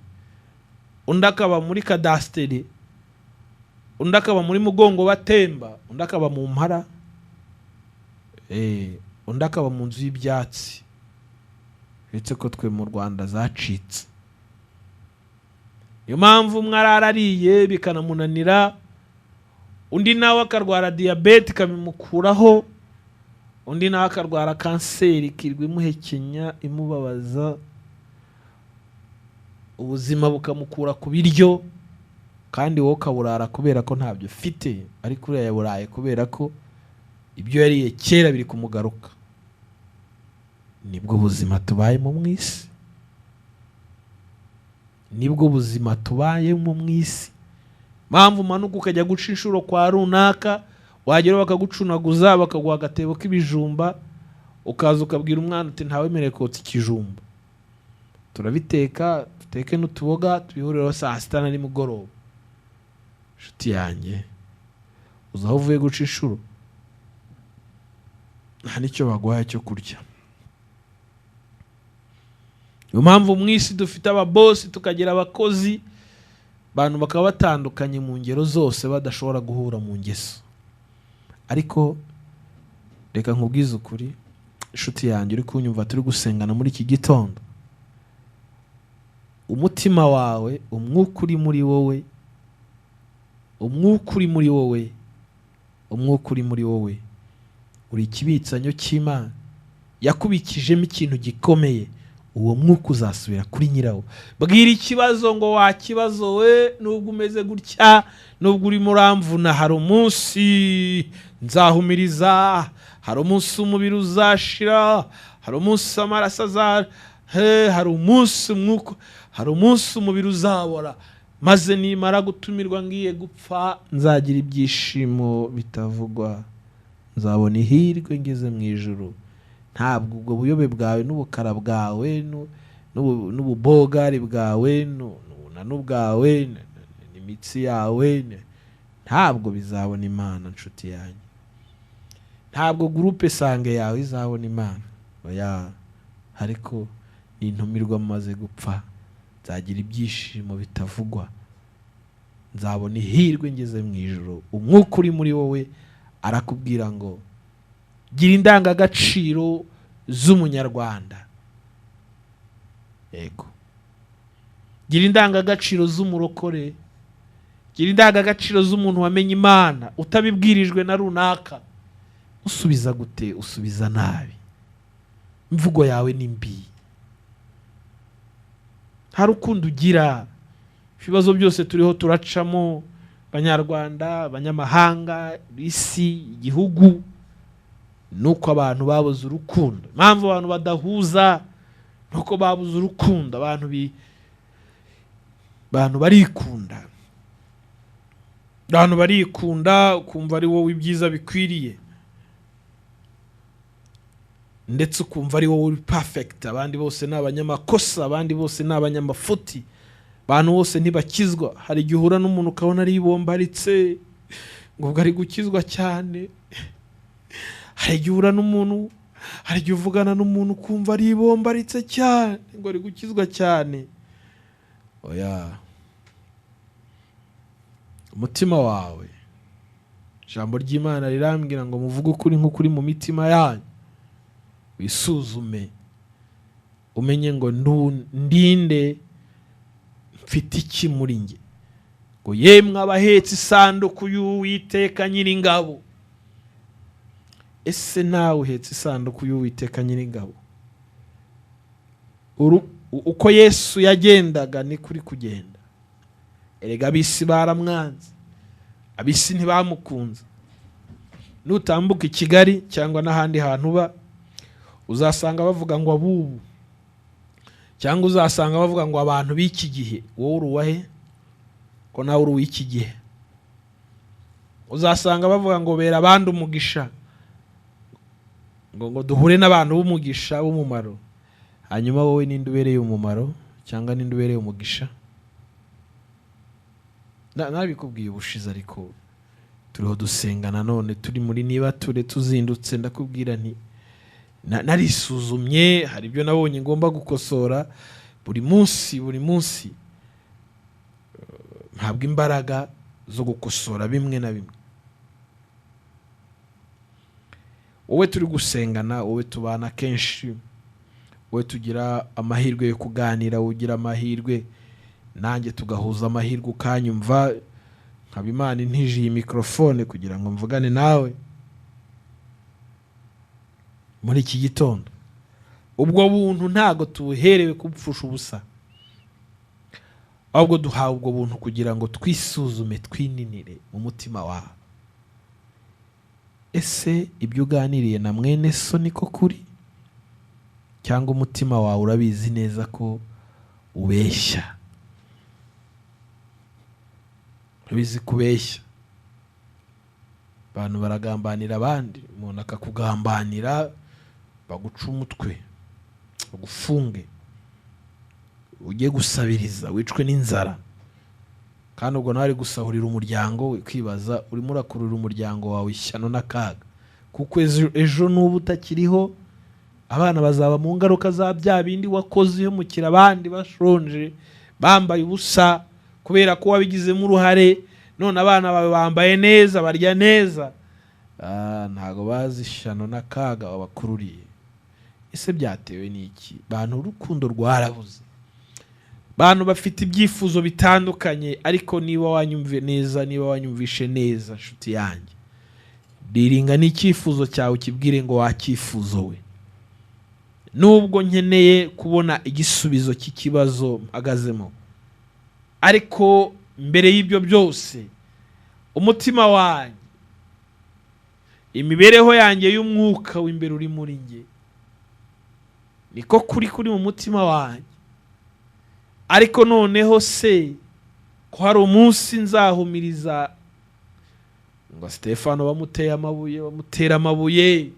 undi akaba muri kadasiteri, undi akaba muri mugongo batemba, undi akaba mu mpara. Undi akaba mu nzu y'ibyatsi, uretse ko twe mu Rwanda zacitse. Niyo mpamvu umwe arara ariye bikanamunanira, undi nawe akarwara diyabete ikabimukuraho, undi nawe akarwara kanseri ikirirwa imuhekenya imubabaza, ubuzima bukamukura ku biryo, kandi wowe ukaburara kubera ko ntabyo ufite, ariko uriya yaburaye kubera ko ibyo yariye kera biri kumugaruka. Nibwo buzima tubayemo mu isi, nibwo buzima tubayemo mu isi. Mpamvu umanuka ukajya guca inshuro kwa runaka, wagera bakagucunaguza, bakaguha agatebo k'ibijumba, ukaza ukabwira umwana uti ntawemerewe kotsa ikijumba, turabiteka duteke n'utuboga tubihurireho saa sita na nimugoroba. Inshuti yanjye, uzi aho uvuye guca inshuro, nta n'icyo baguhaye cyo kurya. Niyo mpamvu mu isi dufite ababosi, tukagira abakozi, abantu bakaba batandukanye mu ngero zose, badashobora guhura mu ngeso. Ariko reka nkubwize ukuri, inshuti yanjye uri kunyumva, turi gusengana muri iki gitondo, umutima wawe, umwuka uri muri wowe, umwuka uri muri wowe, umwuka uri muri wowe uri ikibitsanyo cy'Imana yakubikijemo ikintu gikomeye. Uwo mwuka uzasubira kuri nyirawo. Bwira ikibazo ngo wa kibazo we, nubwo umeze gutya, nubwo urimo uramvuna, hari umunsi nzahumiriza, hari umunsi umubiri uzashira, hari umunsi amaraso aza, hari umunsi umwuka, hari umunsi umubiri uzabora, maze nimara gutumirwa ngiye gupfa, nzagira ibyishimo bitavugwa, nzabona ihirwe ngeze mu ijuru. Ntabwo ubwo buyobe bwawe n'ubukara bwawe n'ububogari bwawe n'ubunanu bwawe n'imitsi yawe ntabwo bizabona Imana, nshuti yanjye. Ntabwo groupe sanguin yawe izabona Imana, oya. Ariko nintumirwa maze gupfa, nzagira ibyishimo bitavugwa, nzabona ihirwe ngeze mu ijuru. Umwuka uri muri wowe arakubwira ngo gira indangagaciro z'umunyarwanda, yego, gira indangagaciro z'umurokore, gira indangagaciro z'umuntu wamenye Imana utabibwirijwe na runaka. Usubiza gute? Usubiza nabi, imvugo yawe ni mbi, nta rukundo ugira. Ibibazo byose turiho turacamo, Abanyarwanda, abanyamahanga, isi, igihugu, nuko abantu babuze urukundo. Impamvu abantu badahuza nuko babuze urukundo. Abantu barikunda, abantu barikunda, ukumva ari wowe ibyiza bikwiriye, ndetse ukumva ari wowe uri perfect, abandi bose ni abanyamakosa, abandi bose ni abanyamafuti, abantu bose ntibakizwa. Hari igihe uhura n'umuntu ukabona aribombaritse ngo ubwo ari gukizwa cyane. Hari igihe uhura n'umuntu, hari igihe uvugana n'umuntu ukumva aribombaritse cyane ngo ari gukizwa cyane. Oya, umutima wawe, ijambo ry'Imana rirambwira ngo muvuge ukuri nk'ukuri mu mitima yanyu, wisuzume umenye ngo ndinde, mfite iki muri njye. Ngo yemwe abahetse isanduku y'Uwiteka Nyiringabo. Ese nawe uhetse isanduku y'Uwiteka Nyiringabo? Uko Yesu yagendaga ni kuri kugenda. Erega ab'isi baramwanze, ab'isi ntibamukunze. Nutambuka i Kigali cyangwa n'ahandi hantu uba, uzasanga bavuga ngo abubu, cyangwa uzasanga bavuga ngo abantu b'iki gihe. Wowe uri uwahe ko nawe uri uw'iki gihe? Uzasanga bavuga ngo bera abandi umugisha, ngo duhure n'abantu b'umugisha, b'umumaro. Hanyuma wowe ninde ubereye umumaro cyangwa ninde ubereye umugisha? Nabikubwiye ubushize, ariko turiho dusenga nanone, turi muri niba ture tuzindutse, ndakubwira nti narisuzumye, hari ibyo nabonye ngomba gukosora buri munsi, buri munsi ntabwo imbaraga zo gukosora bimwe na bimwe. Wowe turi gusengana, wowe tubana kenshi, wowe tugira amahirwe yo kuganira, ugira amahirwe nanjye tugahuza amahirwe ukanyumva, nkaba Imana intije iyi mikorofone kugira ngo mvugane nawe muri iki gitondo. Ubwo buntu ntago tubuherewe kubupfusha ubusa, ahubwo duhawe ubwo buntu kugira ngo twisuzume, twininire mu mutima wawe. Ese ibyo uganiriye na mwene so niko kuri, cyangwa umutima wawe urabizi neza ko ubeshya? Urabizi kubeshya. Abantu baragambanira abandi, umuntu akakugambanira baguca umutwe, bagufunge, ujye gusabiriza, wicwe n'inzara. Kandi ubwo nawe ari gusahurira umuryango we, kwibaza urimo urakurura umuryango wawe ishyano n'akaga, kuko ejo n'ubu utakiriho abana bazaba mu ngaruka za bya bindi wakoze uhemukira abandi, bashonje, bambaye ubusa kubera ko wabigizemo uruhare. None abana bawe bambaye neza, barya neza, ntago bazi ishyano n'akaga wabakururiye. Ese byatewe n'iki? Bantu, urukundo rwarabuze. Bantu bafite ibyifuzo bitandukanye, ariko niba wanyumve neza, niba wanyumvishe neza nshuti yanjye, riringa n'icyifuzo cyawe ukibwire ngo wakifuzo we, nubwo nkeneye kubona igisubizo cy'ikibazo mpagazemo, ariko mbere y'ibyo byose umutima wanjye, imibereho yanjye y'umwuka w'imbere uri muri njye, niko kuri kuri mu mutima wanjye. Ariko noneho se ko hari umunsi nzahumiriza ngo Stefano bamuteye amabuye, bamutera amabuye,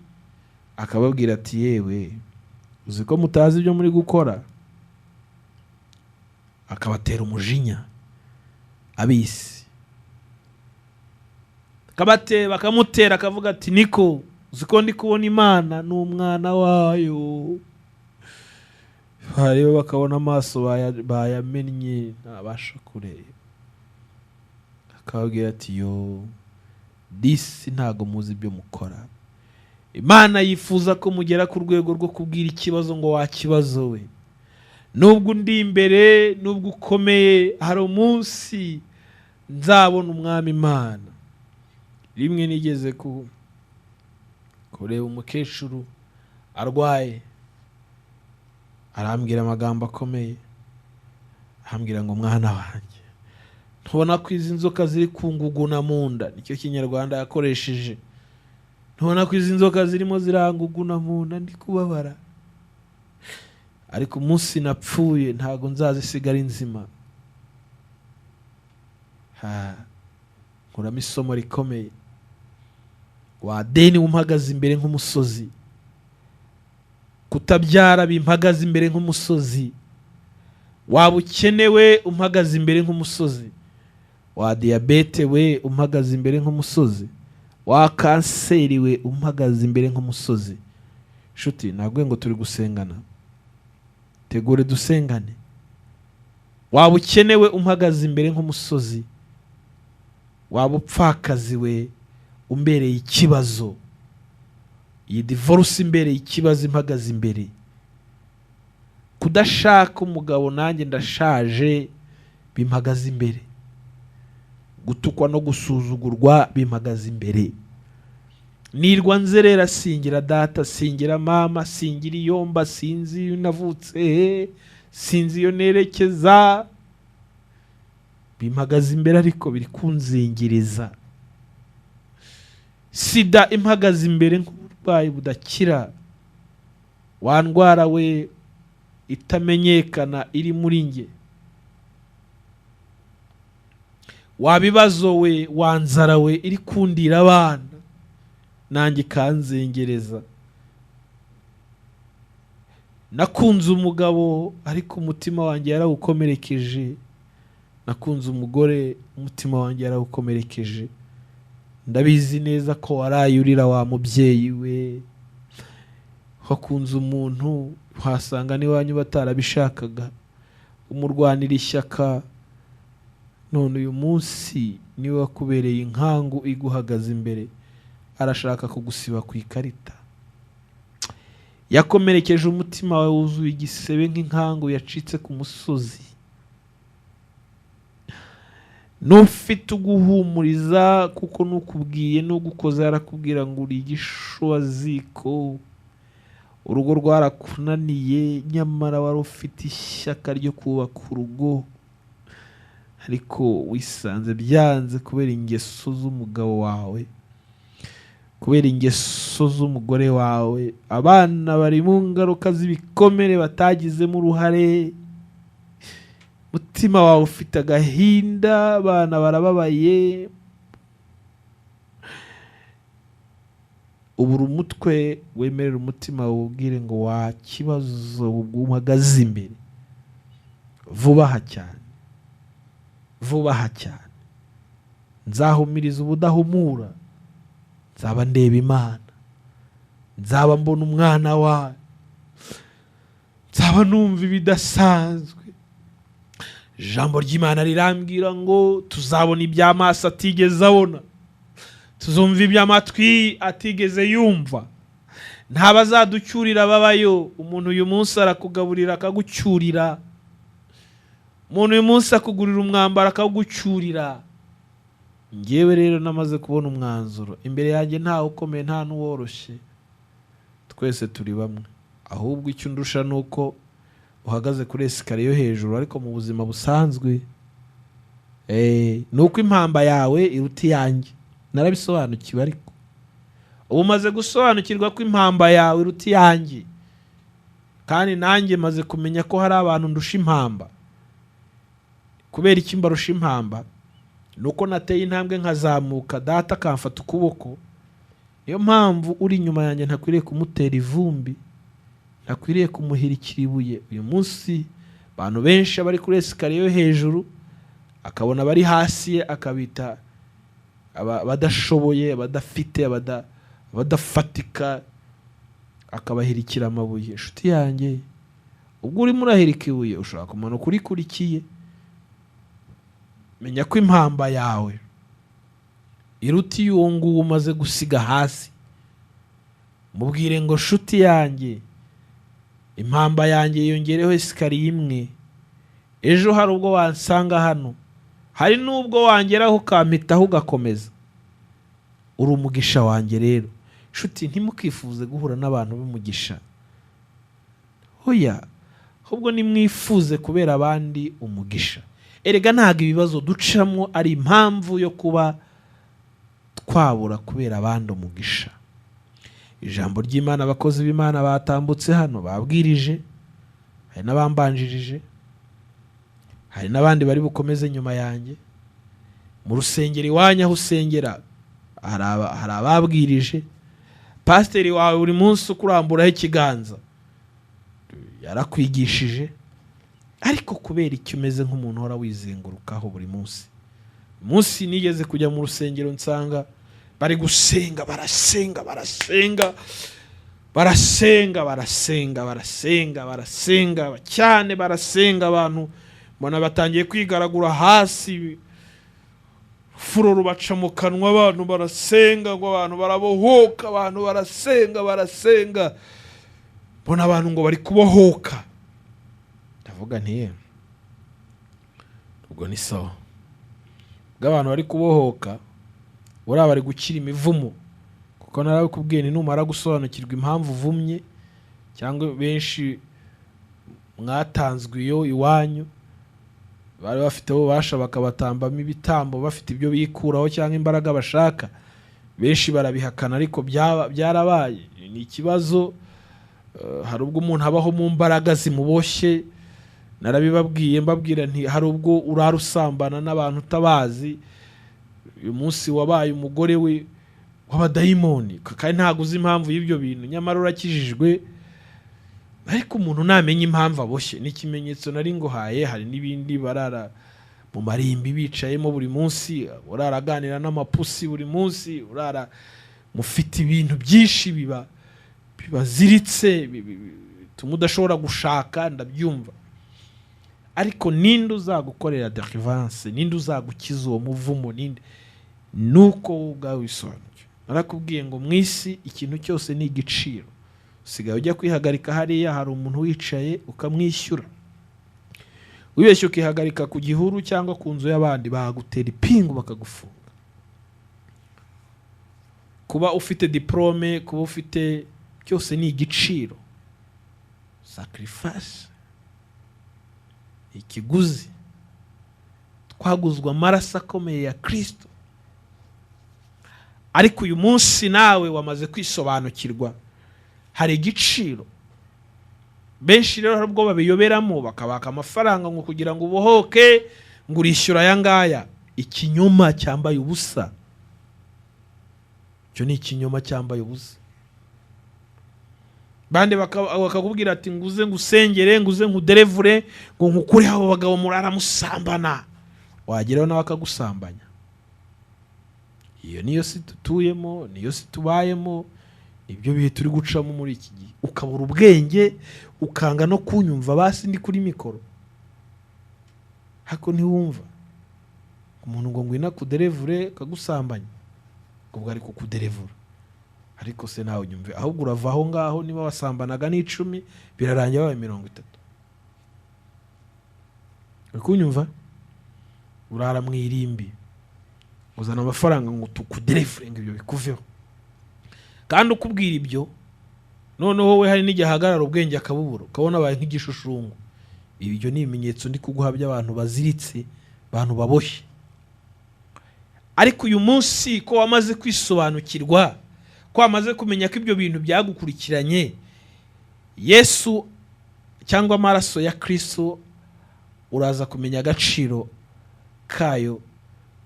akababwira ati yewe uzi ko mutazi ibyo muri gukora, akabatera umujinya abisi, bakamutera, akavuga ati niko uzi ko ndi kubona Imana n'umwana wayo. Bareba bakabona amaso bayamennye, ntabasha kureba. Akababwira ati yo disi ntago muzi ibyo mukora. Imana yifuza ko mugera ku rwego rwo kubwira ikibazo ngo wakibazo we, nubwo undi imbere, nubwo ukomeye, hari umunsi nzabona umwami Imana. Rimwe nigeze kureba umukecuru arwaye, arambwira amagambo akomeye, arambwira ngo mwana wanjye, ntubona ko izi nzoka ziri kunguguna mu nda? Nicyo kinyarwanda yakoresheje. Ntubona ko izi nzoka zirimo ziranguguna mu nda, ndi kubabara, ariko umunsi napfuye ntago nzazisigara inzima. Nkuramo isomo rikomeye. Wa deni umpagaze imbere nk'umusozi, kutabyara bimpagaze imbere nk'umusozi, waba ukenewe umpagaze imbere nk'umusozi, wa diyabete we umpagaze imbere nk'umusozi, wa kanseri we umpagaze imbere nk'umusozi. Nshuti, ntabwo ngo turi gusengana, tegure dusengane. Waba ukenewe umpagaze imbere nk'umusozi, waba upfakazi we umbereye ikibazo, iyi divorce imbereye ikibazo impagaze imbere, kudashaka umugabo nanjye ndashaje bimpagaze imbere, gutukwa no gusuzugurwa bimpagaze imbere, nirwa nzerera singira data, singira mama, singira iyomba, sinzi iyo navutse, sinzi iyo nerekeza, bimpagaze imbere ariko biri kunzingiriza. Sida impagaze imbere nk'uburwayi budakira, wa ndwara we itamenyekana iri muri nge, wa bibazo we, wa nzara we iri kundira abana nanjye ikanzengereza. Nakunze umugabo ariko umutima wanjye yarawukomerekeje, nakunze umugore umutima wanjye yarawukomerekeje. Ndabizi neza ko waraye urira wa mubyeyi we, wakunze umuntu wasanga n'iwanyu batarabishakaga, umurwanira ishyaka, none uyu munsi niwe wakubereye inkangu iguhagaze imbere, arashaka kugusiba ku ikarita. Yakomerekeje umutima wawe, wuzuye igisebe nk'inkangu yacitse ku musozi. Ntufite uguhumuriza, kuko nukubwiye n'ugukoza yarakubwira ngo uri igishwaziko. Urugo rwarakunaniye, nyamara wari ufite ishyaka ryo kubaka urugo, ariko wisanze byanze kubera ingeso z'umugabo wawe, kubera ingeso z'umugore wawe. Abana bari mu ngaruka z'ibikomere batagizemo uruhare. Umutima wawe ufite agahinda, abana barababaye, ubura umutwe wemerera umutima wawe ubwire ngo wa kibazo uhagaze imbere vuba aha cyane, vuba aha cyane nzahumiriza ubudahumura, nzaba ndeba Imana, nzaba mbona umwana wawe, nzaba numva ibidasanzwe. Ijambo ry'Imana rirambwira ngo tuzabona iby'amaso atigeze abona, tuzumva iby'amatwi atigeze yumva. Ntabazaducyurira babayo. Umuntu uyu munsi arakugaburira akagucyurira, umuntu uyu munsi akugurira umwambaro akagucyurira. Ngewe rero namaze kubona umwanzuro, imbere yanjye ntawe ukomeye nta n'uworoshye, twese turi bamwe. Ahubwo icyo undusha ni uko uhagaze kuri esikariye yo hejuru, ariko mu buzima busanzwe ni uko impamba yawe iruta iyanjye. Narabisobanukiwe, ariko ubu umaze gusobanukirwa ko impamba yawe iruta iyanjye, kandi nanjye maze kumenya ko hari abantu ndusha impamba. Kubera iki mbarusha impamba? Ni uko nateye intambwe nkazamuka, data akamfata ukuboko. Niyo mpamvu uri inyuma yanjye ntakwiriye kumutera ivumbi, ntakwiriye kumuhirikira ibuye. Uyu munsi abantu benshi bari kuri esikariye yo hejuru, akabona abari hasi ye akabita abadashoboye, abadafite, abadafatika, akabahirikira amabuye. Inshuti yanjye, ubwo urimo urahirika ibuye ushobora kumanuka urikurikiye. Menya ko impamba yawe iruta iy'uwo nguwo umaze gusiga hasi. Mubwire ngo nshuti yanjye, impamba yanjye yongereho esikariye imwe. Ejo hari ubwo wansanga hano, hari n'ubwo wangeraho ukampitaho ugakomeza. Uri umugisha wanjye rero. Nshuti, ntimukifuze guhura n'abantu b'umugisha, hoya, ahubwo nimwifuze kubera abandi umugisha. Erega ntabwo ibibazo ducamo ari impamvu yo kuba twabura kubera abandi umugisha. Ijambo ry'Imana, abakozi b'Imana batambutse hano babwirije, hari n'abambanjirije, hari n'abandi bari bukomeze nyuma yanjye. Mu rusengero iwanyu aho usengera hari ababwirije. Pasiteri wawe buri munsi ukuramburaho ikiganza yarakwigishije, ariko kubera icyo umeze nk'umuntu uhora wizengurukaho buri munsi. Munsi nigeze kujya mu rusengero nsanga bari gusenga, barasenga, barasenga, barasenga, barasenga, barasenga, barasenga cyane, barasenga. Abantu mbona batangiye kwigaragura hasi, furo rubaca mu kanwa, abantu barasenga ngo abantu barabohoka, abantu barasenga, barasenga, mbona abantu ngo bari kubohoka. Ndavuga nti ubwo ni sawa, ubwo abantu bari kubohoka buriya bari gukira imivumo, kuko narabikubwiye ni numara gusobanukirwa impamvu uvumye, cyangwa benshi mwatanzwe iyo iwanyu bari bafite ububasha bakabatambamo ibitambo, bafite ibyo bikuraho cyangwa imbaraga bashaka. Benshi barabihakana, ariko byarabaye, ni ikibazo. Hari ubwo umuntu abaho mu mbaraga zimuboshye. Narabibabwiye, mbabwira nti hari ubwo urara usambana n'abantu utabazi, uyu munsi wabaye umugore we w'abadayimoni, kandi ntabwo uzi impamvu y'ibyo bintu, nyamara urakijijwe. Ariko umuntu ntamenya impamvu aboshye, ni ikimenyetso nari nguhaye. Hari n'ibindi barara mu marimbi bicayemo buri munsi, urara aganira n'amapusi buri munsi, urara mufite ibintu byinshi biba bibaziritse, bituma udashobora gushaka, ndabyumva. Ariko ninde uzagukorera deliverance? Ninde uzagukiza uwo muvumo? Ninde? Nuko wowe ubwawe wisobanukiwe. Narakubwiye ngo mu isi ikintu cyose ni igiciro. Usigaye ujya kwihagarika hariya hari umuntu wicaye ukamwishyura. Wibeshye ukihagarika ku gihuru cyangwa ku nzu y'abandi, bagutera ipingu bakagufunga. Kuba ufite diporome, kuba ufite byose, ni igiciro, sacrifice, ikiguzi. Twaguzwe amaraso akomeye ya Kirisito. Ariko uyu munsi nawe wamaze kwisobanukirwa, hari igiciro. Benshi rero hari ubwo babiyoberamo, bakabaka amafaranga ngo kugira ngo ubohoke, ngo urishyura aya ngaya. Ikinyoma cyambaye ubusa, icyo ni ikinyoma cyambaye ubusa. Bandi bakakubwira ati: "Nguze ngusengere, nguze nkuderevure, ngo nkukureho abo bagabo murara musambana." Wageraho nawe akagusambanya. Iyo niyo si dutuyemo, niyo si tubayemo, ibyo bihe turi gucamo muri iki gihe. Ukabura ubwenge, ukanga no kunyumva. Basi ndi kuri mikoro, ariko ntiwumva umuntu ngo ngwino akuderevure, akagusambanya, ubwo ari kukuderevura. Ariko se nawe unyumve, ahubwo urava aho ngaho, niba wasambanaga n'10, birarangira babaye 30. Uri kunyumva? Urara mu irimbi, uzana amafaranga ngo tukuderevure, ngo ibyo bikuveho. Kandi ukubwira ibyo noneho we hari n'igihe ahagarara ubwenge akabubura, ukabona abaye nk'igishushanyo. Ibyo ni ibimenyetso ndi kuguha by'abantu baziritse, abantu baboshye. Ariko uyu munsi ko wamaze kwisobanukirwa, ko wamaze kumenya ko ibyo bintu byagukurikiranye, Yesu cyangwa amaraso ya Kristo, uraza kumenya agaciro kayo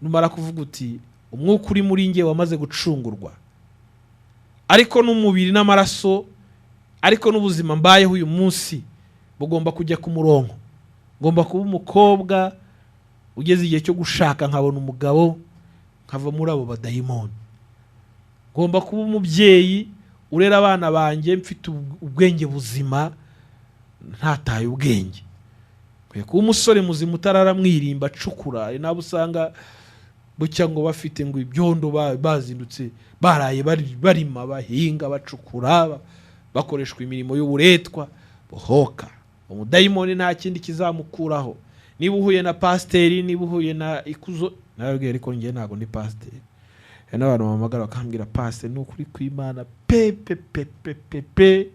numara kuvuga uti: "Umwuka uri muri nge wamaze gucungurwa, ariko n'umubiri n'amaraso, ariko n'ubuzima mbayeho uyu munsi bugomba kujya ku murongo. Ngomba kuba umukobwa ugeze igihe cyo gushaka, nkabona umugabo, nkava muri abo badayimoni. Ngomba kuba umubyeyi urera abana banjye mfite ubwenge buzima, ntataye ubwenge. Nkwiye kuba umusore muzima utarara mwirimba acukura." Hari n'abo usanga bucya ngo bafite ngo ibyondo, bazindutse baraye barima, bahinga, bacukura, bakoreshwa imirimo y'uburetwa. Bohoka. Umudayimoni nta kindi kizamukuraho. Niba uhuye na pasiteri, niba uhuye na Ikuzo, narababwiye, ariko njye ntabwo ndi pasiteri. Hari n'abantu bampamagara bakambwira: "Pasiteri, ni ukuri kw'Imana pe pe pe pe pe pe."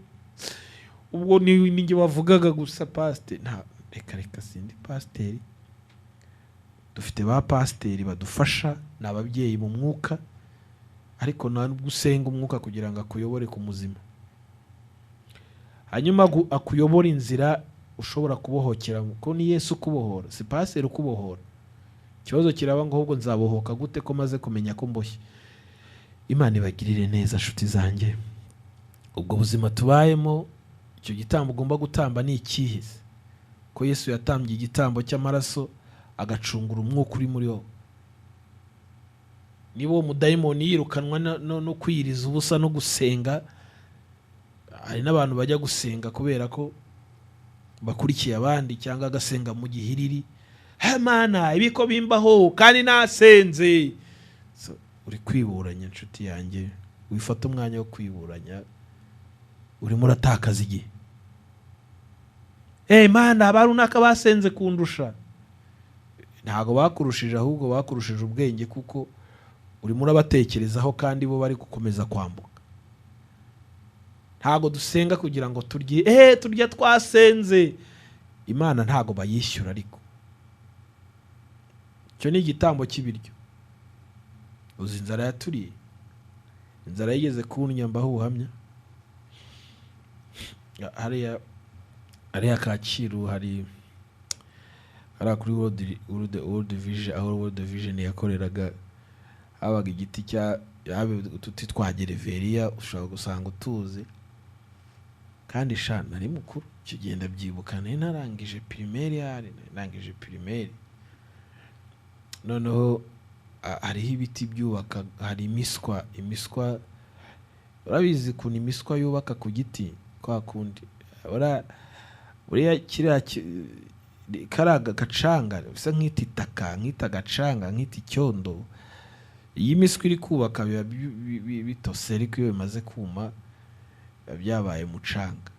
Ubwo ni njye wavugaga gusa pasiteri. Nta, reka reka, sindi pasiteri. Dufite ba pasiteri badufasha, ni ababyeyi mu mwuka, ariko nta nubwo usenga umwuka kugira ngo akuyobore ku muzima, hanyuma akuyobore inzira ushobora kubohokera, kuko ni Yesu ukubohora, si pasiteri ukubohora. Ikibazo kiraba ngo: ahubwo nzabohoka gute ko maze kumenya ko mboshye? Imana ibagirire neza, nshuti zanjye. Ubwo buzima tubayemo, icyo gitambo ugomba gutamba ni ikihe se? Ko Yesu yatambye igitambo cy'amaraso, agacungura umwuka uri muri wowe. Niba uwo mudayimoni yirukanwa no kwiyiriza ubusa no gusenga, hari n'abantu bajya gusenga kubera ko bakurikiye abandi, cyangwa agasenga mu gihiriri: "He Mana, ibi ko bimbaho kandi nasenze?" So, uri kwiburanya, inshuti yanjye. Wifata umwanya wo kwiburanya, urimo uratakaza igihe. "Hey Mana, ba runaka basenze kundusha." Ntabwo bakurushije, ahubwo bakurushije ubwenge, kuko urimo urabatekerezaho kandi bo bari gukomeza kwambuka. Ntabwo dusenga kugira ngo turye, turya twasenze. Imana ntabwo bayishyura, ariko icyo ni igitambo cy'ibiryo. Uzi inzara yaturiye? Inzara yigeze kunnya, mbaho ubuhamya. Hariya Kacyiru, hariya kuri World Vision, aho World Vision yakoreraga, habaga igiti cya haba uduti twa gereveriya, ushobora gusanga utuzi. Kandi sha, nari mukuru icyo gihe, ndabyibuka, nari narangije primaire, hari narangije primaire. Noneho hariho ibiti byubaka, hari imiswa. Imiswa, urabizi ukuntu imiswa yubaka ku giti kwa kundi? Buriya kiriya kariya gacanga bisa nk'ita itaka, nk'ita agacanga, nk'ita icyondo. Iyo imiswa iri kubaka biba bitose, ariko iyo bimaze kuma Biba byabaye umucanga.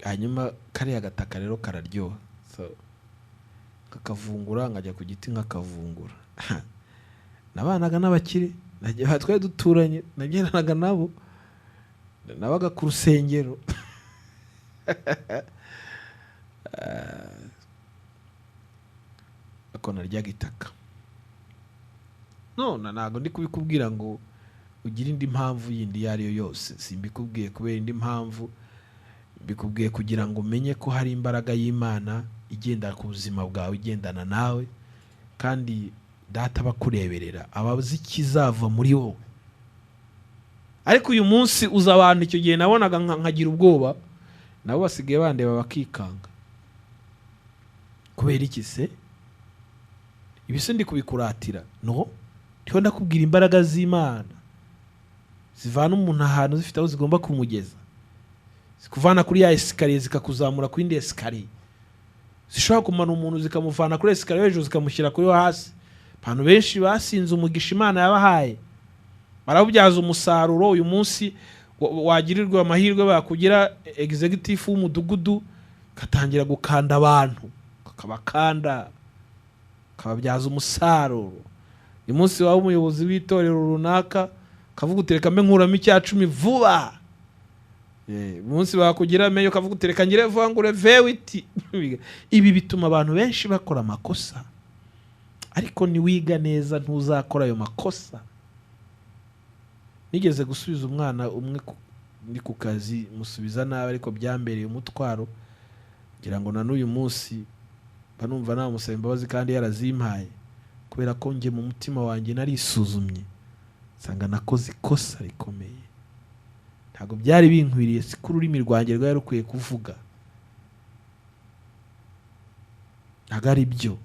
Hanyuma kariya gataka rero kararyoha, so nkakavungura, nkajya ku giti nkakavungura. Nabanaga n'abakire, twari duturanye, nagendanaga nabo, nabaga ku rusengero. Ariko naryaga itaka. None ntabwo ndi kubikubwira ngo ugire indi mpamvu yindi iyo ari yo yose, simbikubwiye kubera indi mpamvu, mbikubwiye kugira ngo umenye ko hari imbaraga y'Imana igenda ku buzima bwawe, igendana nawe, kandi data aba akureberera, aba azi ikizava muri wowe. Ariko uyu munsi uza abantu icyo gihe nabonaga nkagira ubwoba, nabo basigaye bandeba bakikanga. Kubera iki se? Ibi se ndi kubikuratira? No, ndiho ndakubwira imbaraga z'Imana zivana umuntu ahantu zifite aho zigomba kumugeza, zikuvana kuri ya escalier zikakuzamura ku yindi escalier, zishobora kumana umuntu zikamuvana kuri escalier yo hejuru zikamushyira kuri yo hasi. Abantu benshi basinze umugisha Imana yabahaye, barawubyaza umusaruro. Uyu munsi wagirirwa amahirwe bakugira executive w'umudugudu, ugatangira gukanda abantu, ukabakanda, ukababyaza umusaruro. Uyu munsi waba umuyobozi w'itorero runaka, ukavuga uti reka mbe nkuramo icya 10 vuba. Umunsi bakugira meyo, ukavuga uti reka ngire vuba ngure V8. Ibi bituma abantu benshi bakora amakosa, ariko niwiga neza ntuzakora ayo makosa. Nigeze gusubiza umwana umwe ndi ku kazi, musubiza nabi, ariko byambereye umutwaro, ngira ngo na n'uyu munsi mba numva namusaba imbabazi kandi yarazimpaye, kubera ko njye mu mutima wanjye narisuzumye nsanga nakoze ikosa rikomeye. Ntabwo byari binkwiriye, siko ururimi rwanjye rwari rukwiye kuvuga, ntabwo ari byo.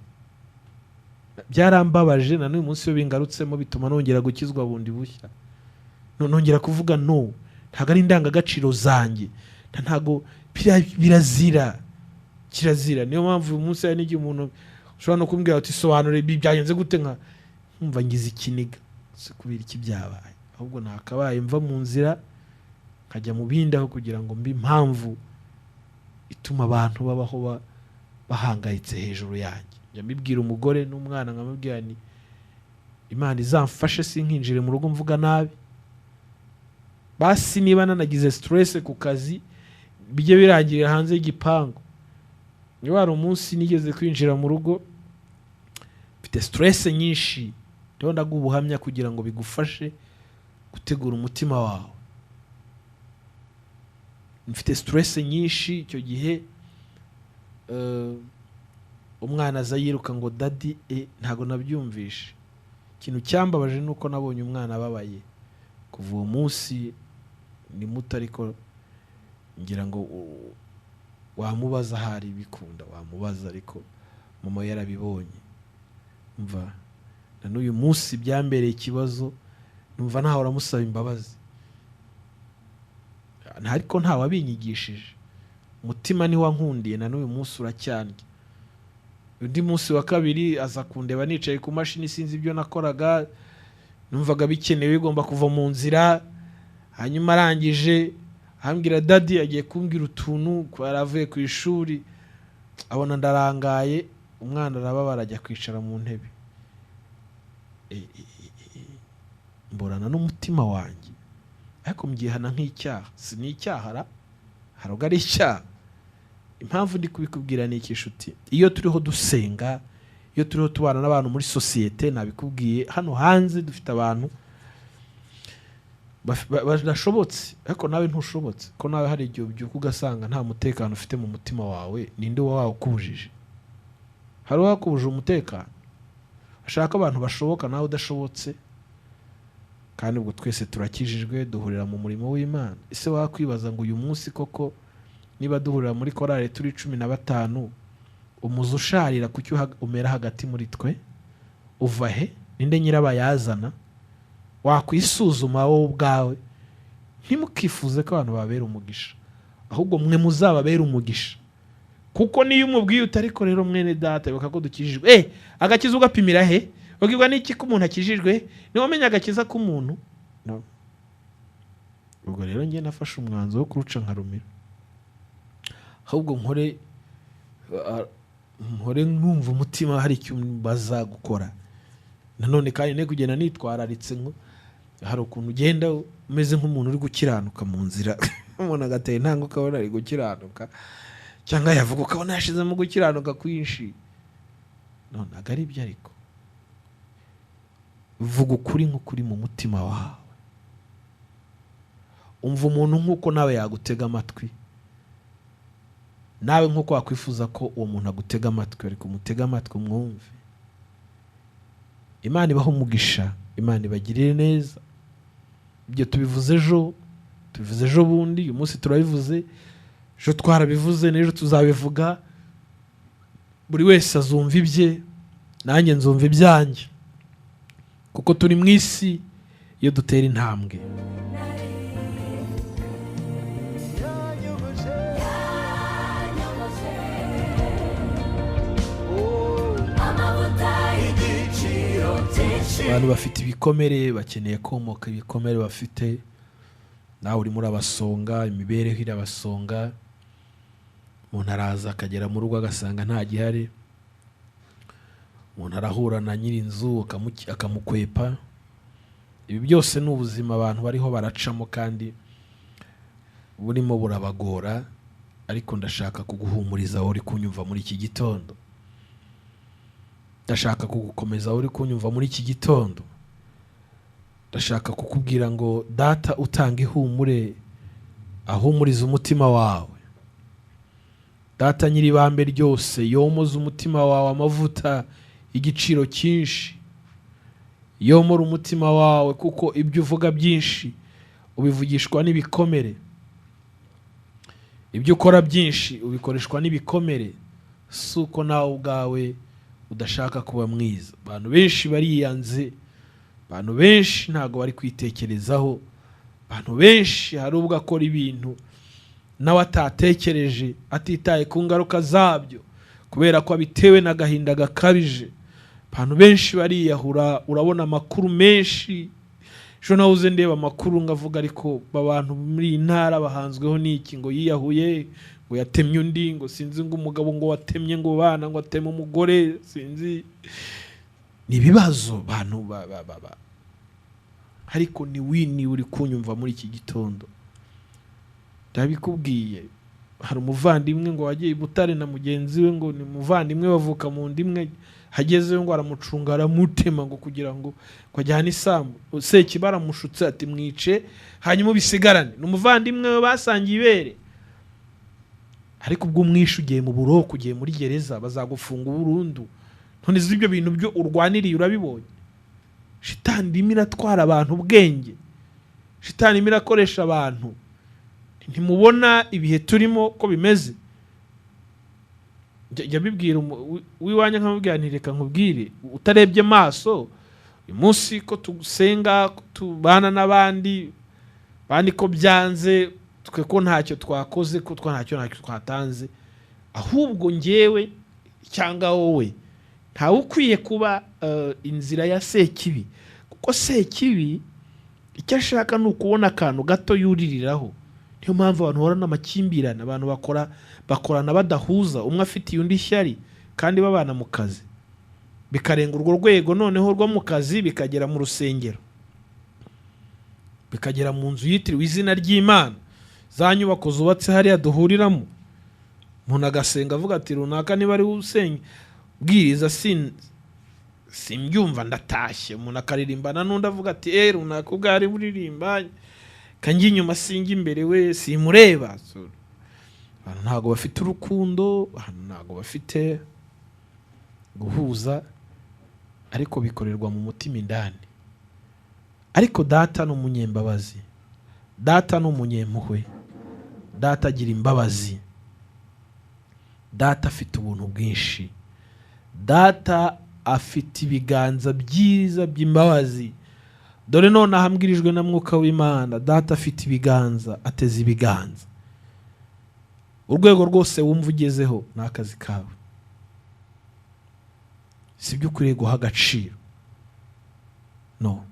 Byarambabaje, na n'uyu munsi iyo bingarutsemo bituma nongera gukizwa bundi bushya, nongera kuvuga no, ntabwo ari indangagaciro zanjye, ntabwo birazira, kirazira. Niyo mpamvu uyu munsi hari n'igihe umuntu ushobora no kumbwira ati sobanura ibi byagenze gute, nka nkumva ngize ikiniga, si kubera iki byabaye, ahubwo nakabaye mva mu nzira nkajya mu bindi, aho kugira ngo mbe impamvu ituma abantu babaho bahangayitse hejuru yanjye. Njya mbibwira umugore n'umwana, nkamubwira nti Imana izamfashe sinkinjire mu rugo mvuga nabi, basi niba nanagize stress ku kazi bijye birangirira hanze y'igipangu. Niba hari umunsi nigeze kwinjira mu rugo mfite stress nyinshi, ndiho ndaguha ubuhamya kugira ngo bigufashe gutegura umutima wawe. Mfite stress nyinshi icyo gihe, umwana aza yiruka ngo daddy, ntago nabyumvishe. Ikintu cyambabaje ni uko nabonye umwana ababaye. Kuva uwo munsi ni muto, ariko ngira ngo wamubaza ahari bikunda, wamubaza, ariko mama yarabibonye. Umva, na n'uyu munsi byambereye ikibazo, numva ntawe uramusaba imbabazi, ariko ntawabinyigishije. Umutima ni wankundiye, na n'uyu munsi uracyandya. Undi munsi wa kabiri aza kundeba nicaye ku mashini, sinzi ibyo nakoraga, numvaga bikenewe bigomba kuva mu nzira. Hanyuma arangije ambwira daddy, agiye kumbwira utuntu ko yari avuye ku ishuri, abona ndarangaye, umwana arababara ajya kwicara mu ntebe. Mborana n'umutima wanjye, ariko mbyihana nk'icyaha. Si n'icyaha ra, hari ubwo ari icyaha. Impamvu ndi kubikubwira ni iki nshuti? Iyo turiho dusenga, iyo turiho tubana n'abantu muri sosiyete, nabikubwiye, hano hanze dufite abantu badashobotse, ariko nawe ntushobotse, ko nawe hari igihe ubyuka ugasanga nta mutekano ufite mu mutima wawe. Ninde uba wawukubujije? Hari uwakubujije umutekano? Ashaka abantu bashoboka, nawe udashobotse, kandi ubwo twese turakijijwe, duhurira mu murimo w'Imana. Ese wakwibaza ngo uyu munsi koko niba duhurira muri korali turi 15, umuzi usharira kuki umera hagati muri twe uva he? Ninde nyirabayazana? Wakwisuzuma wowe ubwawe. Ntimukifuze ko abantu babera umugisha, ahubwo mwe muzababera umugisha. Kuko niyo umubwiye uti ariko rero mwene data ibuka ko dukijijwe, agakiza ugapimira he? Ubwirwa n'iki ko umuntu akijijwe? Niba umenya agakiza k'umuntu? No. Ubwo rero njye nafashe umwanzuro wo kuruca nkarumira, ahubwo nkore nkore numva umutima hari icyo baza gukora. Nanone kandi ne kugenda nitwararitse, ngo hari ukuntu ugenda umeze nk'umuntu uri gukiranuka mu nzira, umuntu agatera intambwe ukabona ari gukiranuka, cyangwa yavuga ukabona yashizemo gukiranuka kwinshi. No, ntabwo ari ibyo, ariko vuga ukuri nk'ukuri mu mutima wawe. Umva umuntu nk'uko nawe yagutega amatwi, nawe nk'uko wakwifuza ko uwo muntu agutega amatwi, ariko umutega amatwi umwumve. Imana ibahe umugisha, Imana ibagirire neza. Ibyo tubivuze ejo, tubivuze ejo bundi, uyu munsi turabivuze, ejo twarabivuze, n'ejo tuzabivuga. Buri wese azumva ibye, nanjye nzumva ibyanjye, kuko turi mu isi iyo dutera intambwe. Yanyogoje. Yanyogoje. Oh, amavuta y'igiciro cyinshi. Abantu bafite ibikomere bakeneye komoka ibikomere bafite. Nawe urimo urabasonga, imibereho irabasonga. Umuntu araza akagera mu rugo agasanga nta gihari. Umuntu arahura na nyir'inzu akamukwepa. Ibi byose ni ubuzima abantu bariho baracamo kandi burimo burabagora, ariko ndashaka kuguhumuriza wowe uri kunyumva muri iki gitondo. Ndashaka kugukomeza wowe uri kunyumva muri iki gitondo. Ndashaka kukubwira ngo Data utanga ihumure ahumuriza umutima wawe. Data nyir'ibambe ryose yomoza umutima wawe amavuta y'igiciro cyinshi. Yomora umutima wawe, kuko ibyo uvuga byinshi ubivugishwa n'ibikomere, ibyo ukora byinshi ubikoreshwa n'ibikomere. Si uko nawe ubwawe udashaka kuba mwiza. Abantu benshi bariyanze, abantu benshi ntabwo bari kwitekerezaho, abantu benshi hari ubwo akora ibintu nawe atatekereje, atitaye ku ngaruka zabyo, kubera ko abitewe n'agahinda gakabije. Abantu benshi bariyahura. Urabona amakuru menshi. Ejo nahoze ndeba amakuru ngavuga, ariko abantu muri iyi ntara bahanzweho n'iki? Ngo yiyahuye, ngo yatemye undi, ngo sinzi, ngo umugabo ngo watemye ngo bana, ngo ateme umugore, sinzi. Ni ibibazo bantu ba, ba, ba, ba. Ariko ni wini uri kunyumva muri iki gitondo, ndabikubwiye. Hari umuvandimwe ngo wagiye i Butare na mugenzi we, ngo ni umuvandimwe bavuka mu nda imwe, hagezeyo ngo aramucunga aramutema, ngo kugira ngo ajyane isambu. Sekibi aramushutse ati: "Mwice hanyuma ubisigarane." Ni umuvandimwe we basangiye ibere. Ariko ubwo umwishe ugiye mu buroko, ugiye muri gereza, bazagufunga burundu. None si ibyo bintu byo urwaniriye urabibonye? Shitani irimo iratwara abantu ubwenge, shitani irimo irakoresha abantu. Ntimubona ibihe turimo ko bimeze? Njya mbibwira uw'iwanjye, nkamubwira nti: "Reka nkubwire, utarebye maso uyu munsi ko tusenga, ko tubana n'abandi bandi, ko byanze, twe ko ntacyo twakoze, ko twa ntacyo twatanze, ahubwo njyewe cyangwa wowe ntawe ukwiye kuba inzira ya Sekibi, kuko Sekibi icyo ashaka ni ukubona akantu gato yuririraho. Niyo mpamvu abantu bahorana amakimbirane, abantu bakora bakorana badahuza, umwe afitiye undi ishyari kandi babana mu kazi, bikarenga urwo rwego noneho rwo mu kazi, bikagera mu rusengero, bikagera mu nzu yitiriwe izina ry'Imana, za nyubako zubatse hariya duhuriramo." Umuntu agasenga avuga ati: "Runaka niba ari we usenga bwiriza simbyumva, ndatashye." Umuntu akaririmbana n'undi avuga ati: "Eh, runaka ubwo ari buririmba kanjye inyuma sinjya imbere, we simureba." So, abantu ntabwo bafite urukundo, abantu ntabwo bafite guhuza, ariko bikorerwa mu mutima indani. Ariko Data ni umunyembabazi, Data ni umunyempuhwe, Data agira imbabazi, Data afite ubuntu bwinshi, Data afite ibiganza byiza by'imbabazi. Dore nonaha mbwirijwe na Mwuka w'Imana, Data afite ibiganza, ateze ibiganza. Urwego rwose wumva ugezeho ni akazi kawe, si byo ukwiriye guha agaciro. No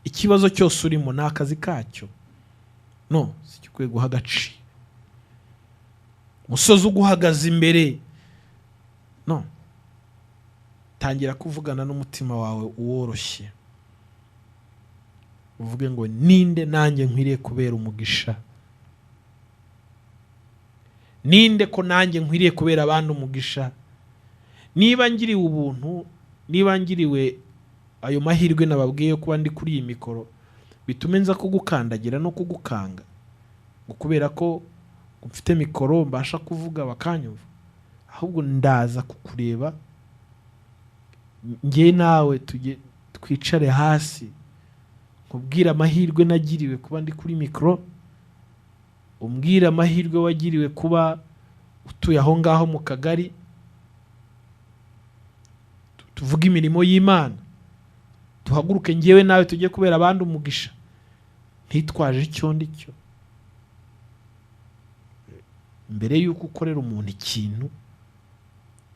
ikibazo cyose urimo ni akazi kacyo. No, si icyo ukwiye guha agaciro. Umusozi uguhagaze imbere, no, tangira kuvugana n'umutima wawe uworoshye, uvuge ngo ninde nanjye nkwiriye kubera umugisha, ninde ko nanjye nkwiriye kubera abandi umugisha. Niba ngiriwe ubuntu, niba ngiriwe ayo mahirwe nababwiye kuba ndi kuri iyi mikoro, bitume nza kugukandagira no kugukanga ngo kubera ko mfite mikoro mbasha kuvuga bakanyumva, ahubwo ndaza kukureba njye nawe tujye twicare hasi, nkubwire amahirwe nagiriwe kuba ndi kuri mikoro, umbwire amahirwe wagiriwe kuba utuye aho ngaho mu kagari, tuvuge imirimo y'Imana, duhaguruke njyewe nawe tujye kubera abandi umugisha, ntitwaje icyo ndi cyo. Mbere y'uko ukorera umuntu ikintu,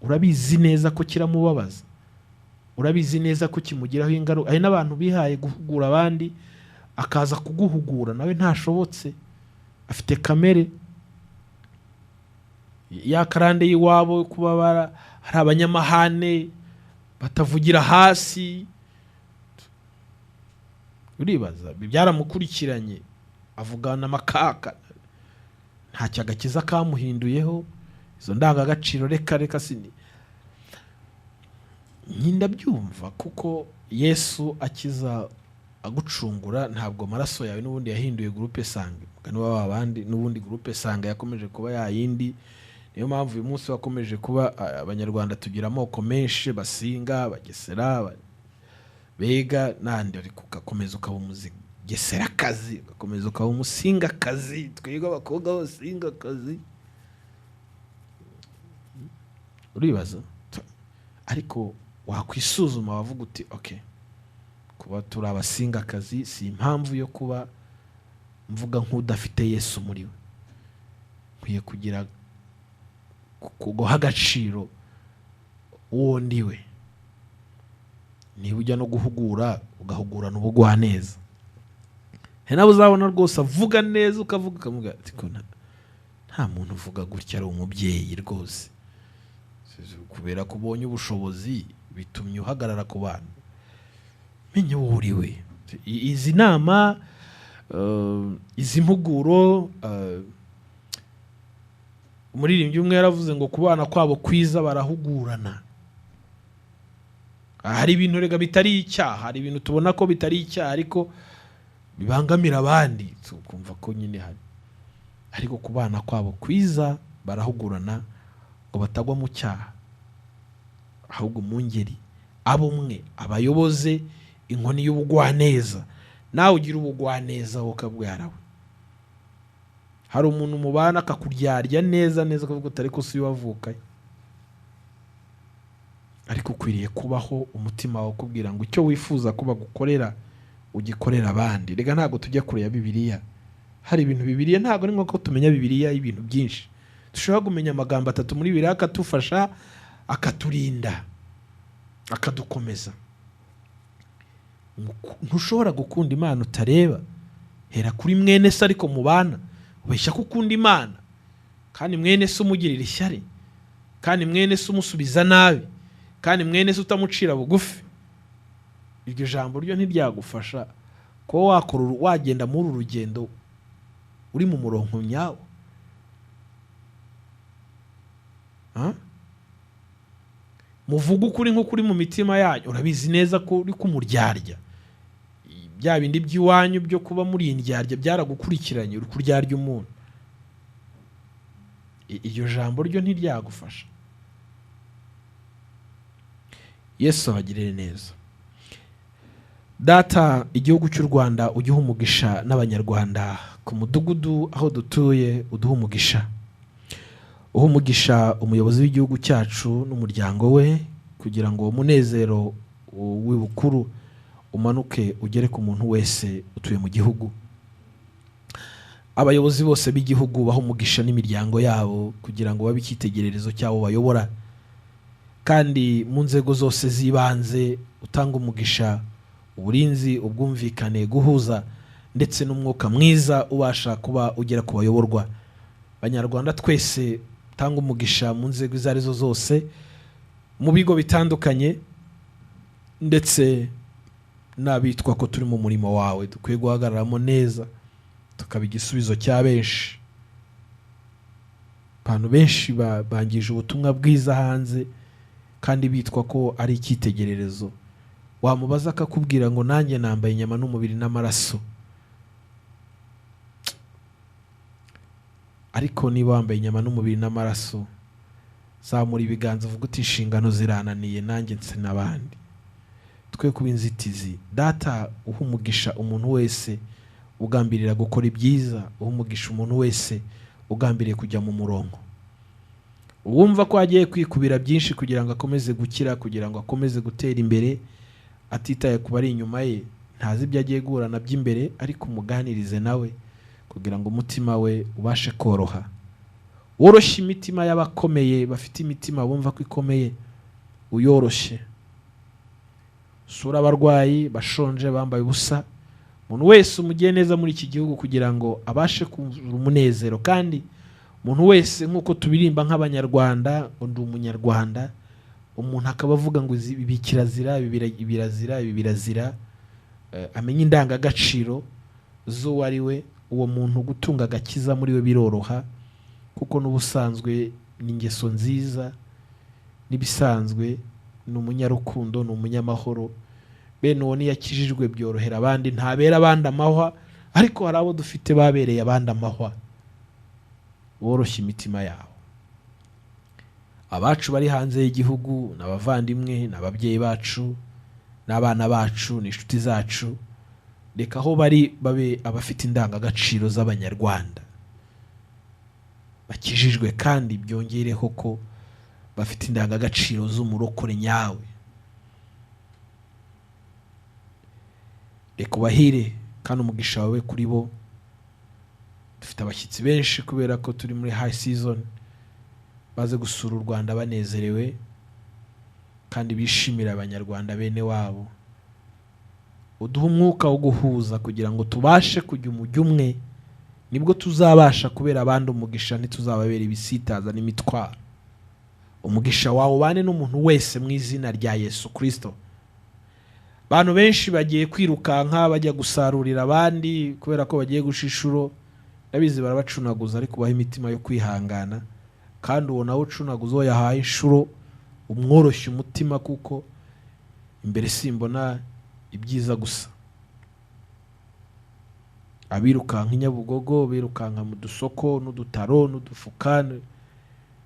urabizi neza ko kiramubabaza, urabizi neza ko kimugiraho ingaruka. Hari n'abantu bihaye guhugura abandi, akaza kuguhugura nawe ntashobotse, afite kamere ya karande y'iwabo, kuba hari abanyamahane batavugira hasi. Uribaza byaramukurikiranye, avugana amakaka, ntacyo agakiza kamuhinduyeho, izo ndangagaciro reka reka sini ndabyumva. Kuko Yesu akiza agucungura, ntabwo amaraso yawe n'ubundi yahinduye groupe sange, mugani wa abandi, n'ubundi groupe sange yakomeje kuba yayindi. Niyo mpamvu uyu munsi wakomeje kuba Abanyarwanda tugira amoko menshi, Basinga, Bagesera, Bega n'andi, ariko ugakomeza ukaba umugeserakazi, ugakomeza ukaba umusingakazi. Twebwe abakobwa b'abasingakazi, uribaza. Ariko wakwisuzuma wavuga uti okay, kuba turi abasingakazi si impamvu yo kuba mvuga nk'udafite Yesu muri we. Nkwiye kugira kuguha agaciro uwo ndi we. Niba ujya no guhugura, ugahugurana ubugwaneza. Hari n'abo uzabona rwose avuga neza, ukavuga ukavuga ati ko nta muntu uvuga gutya ari umubyeyi rwose. Kubera ko ubonye ubushobozi bitumye uhagarara ku bantu. Menya uwo uri we. Izi nama, izi mpuguro, umuririmbyi umwe yaravuze ngo kubana kwabo kwiza barahugurana. Hari ibintu rega bitari icyaha, hari ibintu tubona ko bitari icyaha ariko bibangamira abandi, tukumva ko nyine hari. Ariko kubana kwabo kwiza barahugurana ngo batagwa mu cyaha, ahubwo mu ngeri abo umwe abayoboze inkoni y'ubugwaneza, nawe ugira ubugwaneza wowe ukabwarawe. Hari umuntu mubana akakuryarya neza neza, akavuga uti ariko si wavukaye. Ariko ukwiriye kubaho umutima wawe ukubwira ngo icyo wifuza ko bagukorera ugikorera abandi. Rega ntabwo tujya kure ya Bibiliya. Hari ibintu Bibiliya ntabwo ari ngombwa ko tumenya Bibiliya y'ibintu byinshi. Dushobora kumenya amagambo atatu muri Bibiliya akatufasha, akaturinda, akadukomeza. Ntushobora gukunda Imana utareba. Hera kuri mwene se ariko mubana, ubeshya ko ukunda Imana, kandi mwene se umugirira ishyari, kandi mwene se umusubiza nabi, kandi mwene se utamucira bugufi. Iryo jambo ryo ntiryagufasha kuba wakora wagenda muri uru rugendo uri mu murongo nyawo. Muvuge ukuri nk'ukuri mu mitima yanyu. Urabizi neza ko uri kumuryarya, bya bindi by'iwanyu byo kuba muri indyarya byaragukurikiranye, uri kuryarya umuntu. Iryo jambo ryo ntiryagufasha. Yesu abagirire neza. Data, igihugu cy'u Rwanda ugihe umugisha n'Abanyarwanda, ku mudugudu aho dutuye uduhe umugisha. Uhe umugisha umuyobozi w'igihugu cyacu n'umuryango we, kugira ngo umunezero w'ibukuru umanuke ugere ku muntu wese utuye mu gihugu. Abayobozi bose b'igihugu bahe umugisha n'imiryango yabo, kugira ngo babe icyitegererezo cyabo bayobora. Kandi mu nzego zose z'ibanze utanga umugisha, uburinzi, ubwumvikane, guhuza ndetse n'umwuka mwiza ubasha kuba ugera ku bayoborwa. Banyarwanda twese, tanga umugisha mu nzego izo arizo zose, mu bigo bitandukanye, ndetse n'abitwa ko turi mu murimo wawe dukwiye guhagararamo neza, tukaba igisubizo cya benshi. Abantu benshi bangije ubutumwa bwiza hanze kandi bitwa ko ari icyitegererezo. Wamubaza akakubwira ngo nanjye nambaye inyama n'umubiri n'amaraso. Ariko niba wambaye inyama n'umubiri n'amaraso, zamura ibiganza uvuge uti inshingano zirananiye, nanjye nse n'abandi. Twe kuba inzitizi. Data, uha umugisha umuntu wese ugambirira gukora ibyiza, uha umugisha umuntu wese ugambiriye kujya mu murongo, uwumva ko agiye kwikubira byinshi kugira ngo akomeze gukira, kugira ngo akomeze gutera imbere, atitaye ku bari inyuma ye, ntazi ibyo agiye guhura nabyo imbere, ariko umuganirize nawe kugira ngo umutima we ubashe koroha. Woroshye imitima y'abakomeye bafite imitima bumva ko ikomeye, uyoroshye. Sura abarwayi bashonje bambaye ubusa, umuntu wese umugiye neza muri iki gihugu kugira ngo abashe kuzura umunezero. Kandi umuntu wese nk'uko tubirimba nk'Abanyarwanda, ngo ndi Umunyarwanda, umuntu akaba avuga ngo ibi kirazira, ibi birazira, ibi birazira, amenye indangagaciro z'uwo ari we. Uwo muntu gutunga agakiza muri we biroroha, kuko n'ubusanzwe ni ingeso nziza, n'ibisanzwe ni umunyarukundo, ni umunyamahoro. Bene uwo niyo akijijwe byorohera abandi, ntabera abandi amahwa, ariko hari abo dufite babereye abandi amahwa. Boroshye imitima yabo. Abacu bari hanze y'igihugu ni abavandimwe, ni ababyeyi bacu, n'abana bacu, ni inshuti zacu. Reka aho bari babe abafite indangagaciro z'Abanyarwanda bakijijwe, kandi byongereho ko bafite indangagaciro z'umurokore nyawe. Reka ubahire kandi umugisha wawe kuri bo. Dufite abashyitsi benshi kubera ko turi muri high season, baze gusura u Rwanda banezerewe kandi bishimira Abanyarwanda bene wabo. Uduhe umwuka wo guhuza kugira ngo tubashe kujya umujyi umwe, nibwo tuzabasha kubera abandi umugisha, ntituzababera ibisitaza n'imitwaro. Umugisha wawe ubane n'umuntu wese mu izina rya Yesu Kristo. Abantu benshi bagiye kwirukanka bajya gusarurira abandi kubera ko bagiye gushishuro, ndabizi barabacunaguza, ariko ubahe imitima yo kwihangana. Kandi uwo nawe ucunaguza uwo yahaye inshuro, umworoshye umutima, kuko imbere simbona ibyiza gusa. Abirukanka i Nyabugogo, birukanka mu dusoko n'udutaro n'udufuka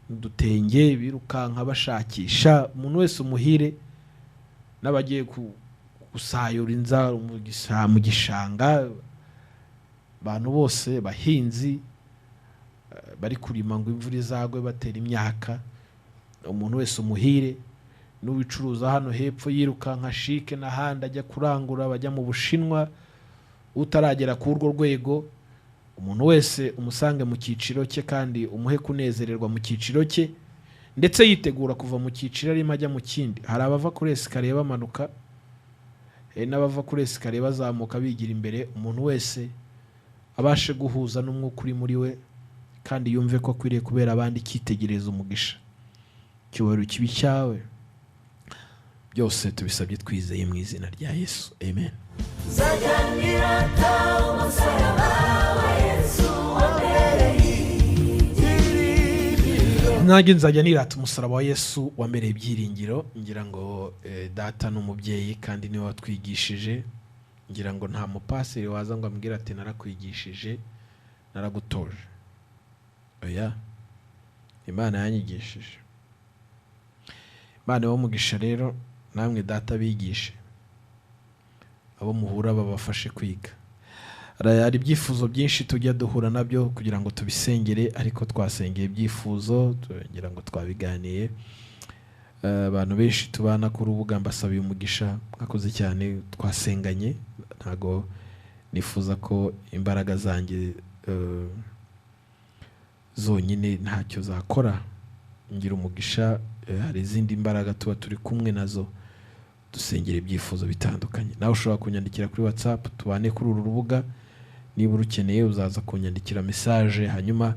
n'udutenge, birukanka bashakisha, umuntu wese umuhire. N'abagiye gusayura inzara mu gishanga, abantu bose bahinzi bari kurima ngo imvura izagwe batera imyaka, umuntu wese umuhire. N'ubicuruza hano hepfo yirukanka shike n'ahandi ajya kurangura, bajya mu Bushinwa, utaragera ku urwo rwego, umuntu wese umusange mu cyiciro cye kandi umuhe kunezererwa mu cyiciro cye, ndetse yitegura kuva mu cyiciro arimo ajya mu kindi. Hari abava kuri esikariye bamanuka, hari n'abava kuri esikariye bazamuka bigira imbere. Umuntu wese abashe guhuza n'umwuka uri muri we, kandi yumve ko akwiriye kubera abandi icyitegererezo, umugisha. Icyubahiro kibe icyawe. Byose tubisabye twizeye mu izina rya Yesu, amen. Nzajya umusaraba wa Yesu wambereye ibyiringiro. Nanjye nzajya nirata umusaraba wa Yesu wambereye ibyiringiro. Ngira ngo data ni umubyeyi kandi niwe watwigishije. Ngira ngo nta mupaseri waza ngo ambwire ati narakwigishije, naragutoje. Oya, Imana yanyigishije. Imana ibahe umugisha rero, namwe data bigishe, abo muhura babafashe kwiga. Hari ibyifuzo byinshi tujya duhura nabyo kugira ngo tubisengere, ariko twasengeye ibyifuzo ngira ngo twabiganiye. Abantu benshi tubana ku rubuga mbasabiye umugisha, mwakoze cyane, twasenganye. Ntago nifuza ko imbaraga zanjye zonyine ntacyo zakora. Ngira umugisha, hari izindi mbaraga tuba turi kumwe nazo, dusengera ibyifuzo bitandukanye. Nawe ushobora kunyandikira kuri WhatsApp, tubane kuri uru rubuga. Niba urukeneye, uzaza kunyandikira message, hanyuma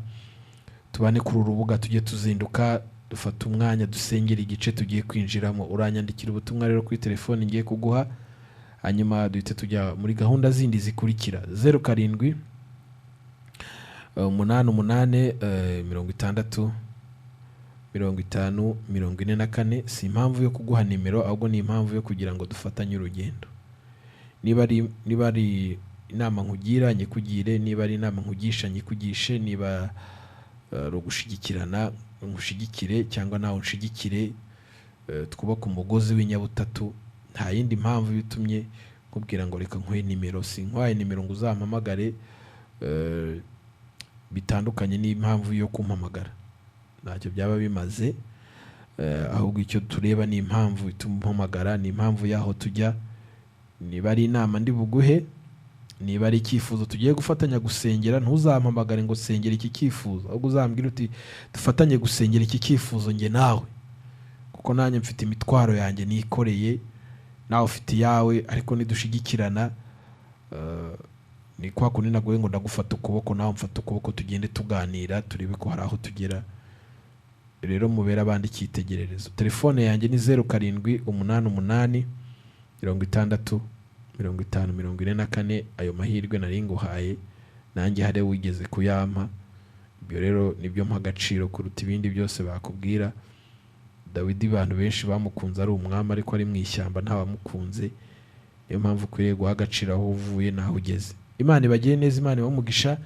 tubane kuri uru rubuga, tujye tuzinduka dufate umwanya dusengera igice tugiye kwinjiramo. Uranyandikira ubutumwa rero kuri telefone ngiye kuguha, hanyuma duhite tujya muri gahunda zindi zikurikira: 07 88 60 50 44. Si impamvu yo kuguha nimero, ahubwo ni impamvu yo kugira ngo dufatanye urugendo. Niba ari inama nkugira, nyikugire; niba ari inama nkugisha, nyikugishe; niba ari ugushyigikirana, nkushigikire cyangwa nawe unshigikire, twubake umugozi w'inyabutatu. Nta yindi mpamvu itumye nkubwira ngo reka nkuhe nimero. Si nkwaye nimero ngo uzampamagare bitandukanye n'impamvu yo kumpamagara, ntacyo byaba bimaze. Ahubwo icyo tureba ni impamvu ituma umpamagara, ni impamvu y'aho tujya. Niba ari inama ndi buguhe, niba ari icyifuzo tugiye gufatanya gusengera, ntuzampamagare ngo sengera iki cyifuzo, ahubwo uzambwire uti dufatanye gusengera iki cyifuzo njye nawe, kuko nanjye mfite imitwaro yanjye nikoreye, nawe ufite iyawe, ariko nidushigikirana, ni kwa kundi naguhe ngo ndagufata ukuboko, nawe mfata ukuboko, tugende tuganira, turebe ko hari aho tugera. Rero mubere abandi icyitegererezo. Telefone yanjye ni 0788 60 50 44. Ayo mahirwe nari nguhaye, nanjye hari wigeze kuyampa. Ibyo rero nibyo mpa agaciro kuruta ibindi byose bakubwira. Dawidi abantu benshi bamukunze ari umwami, ariko ari mu ishyamba ntawamukunze. Niyo mpamvu ukwiriye guha agaciro aho uvuye n'aho ugeze. Imana ibagire neza, Imana ibahe umugisha.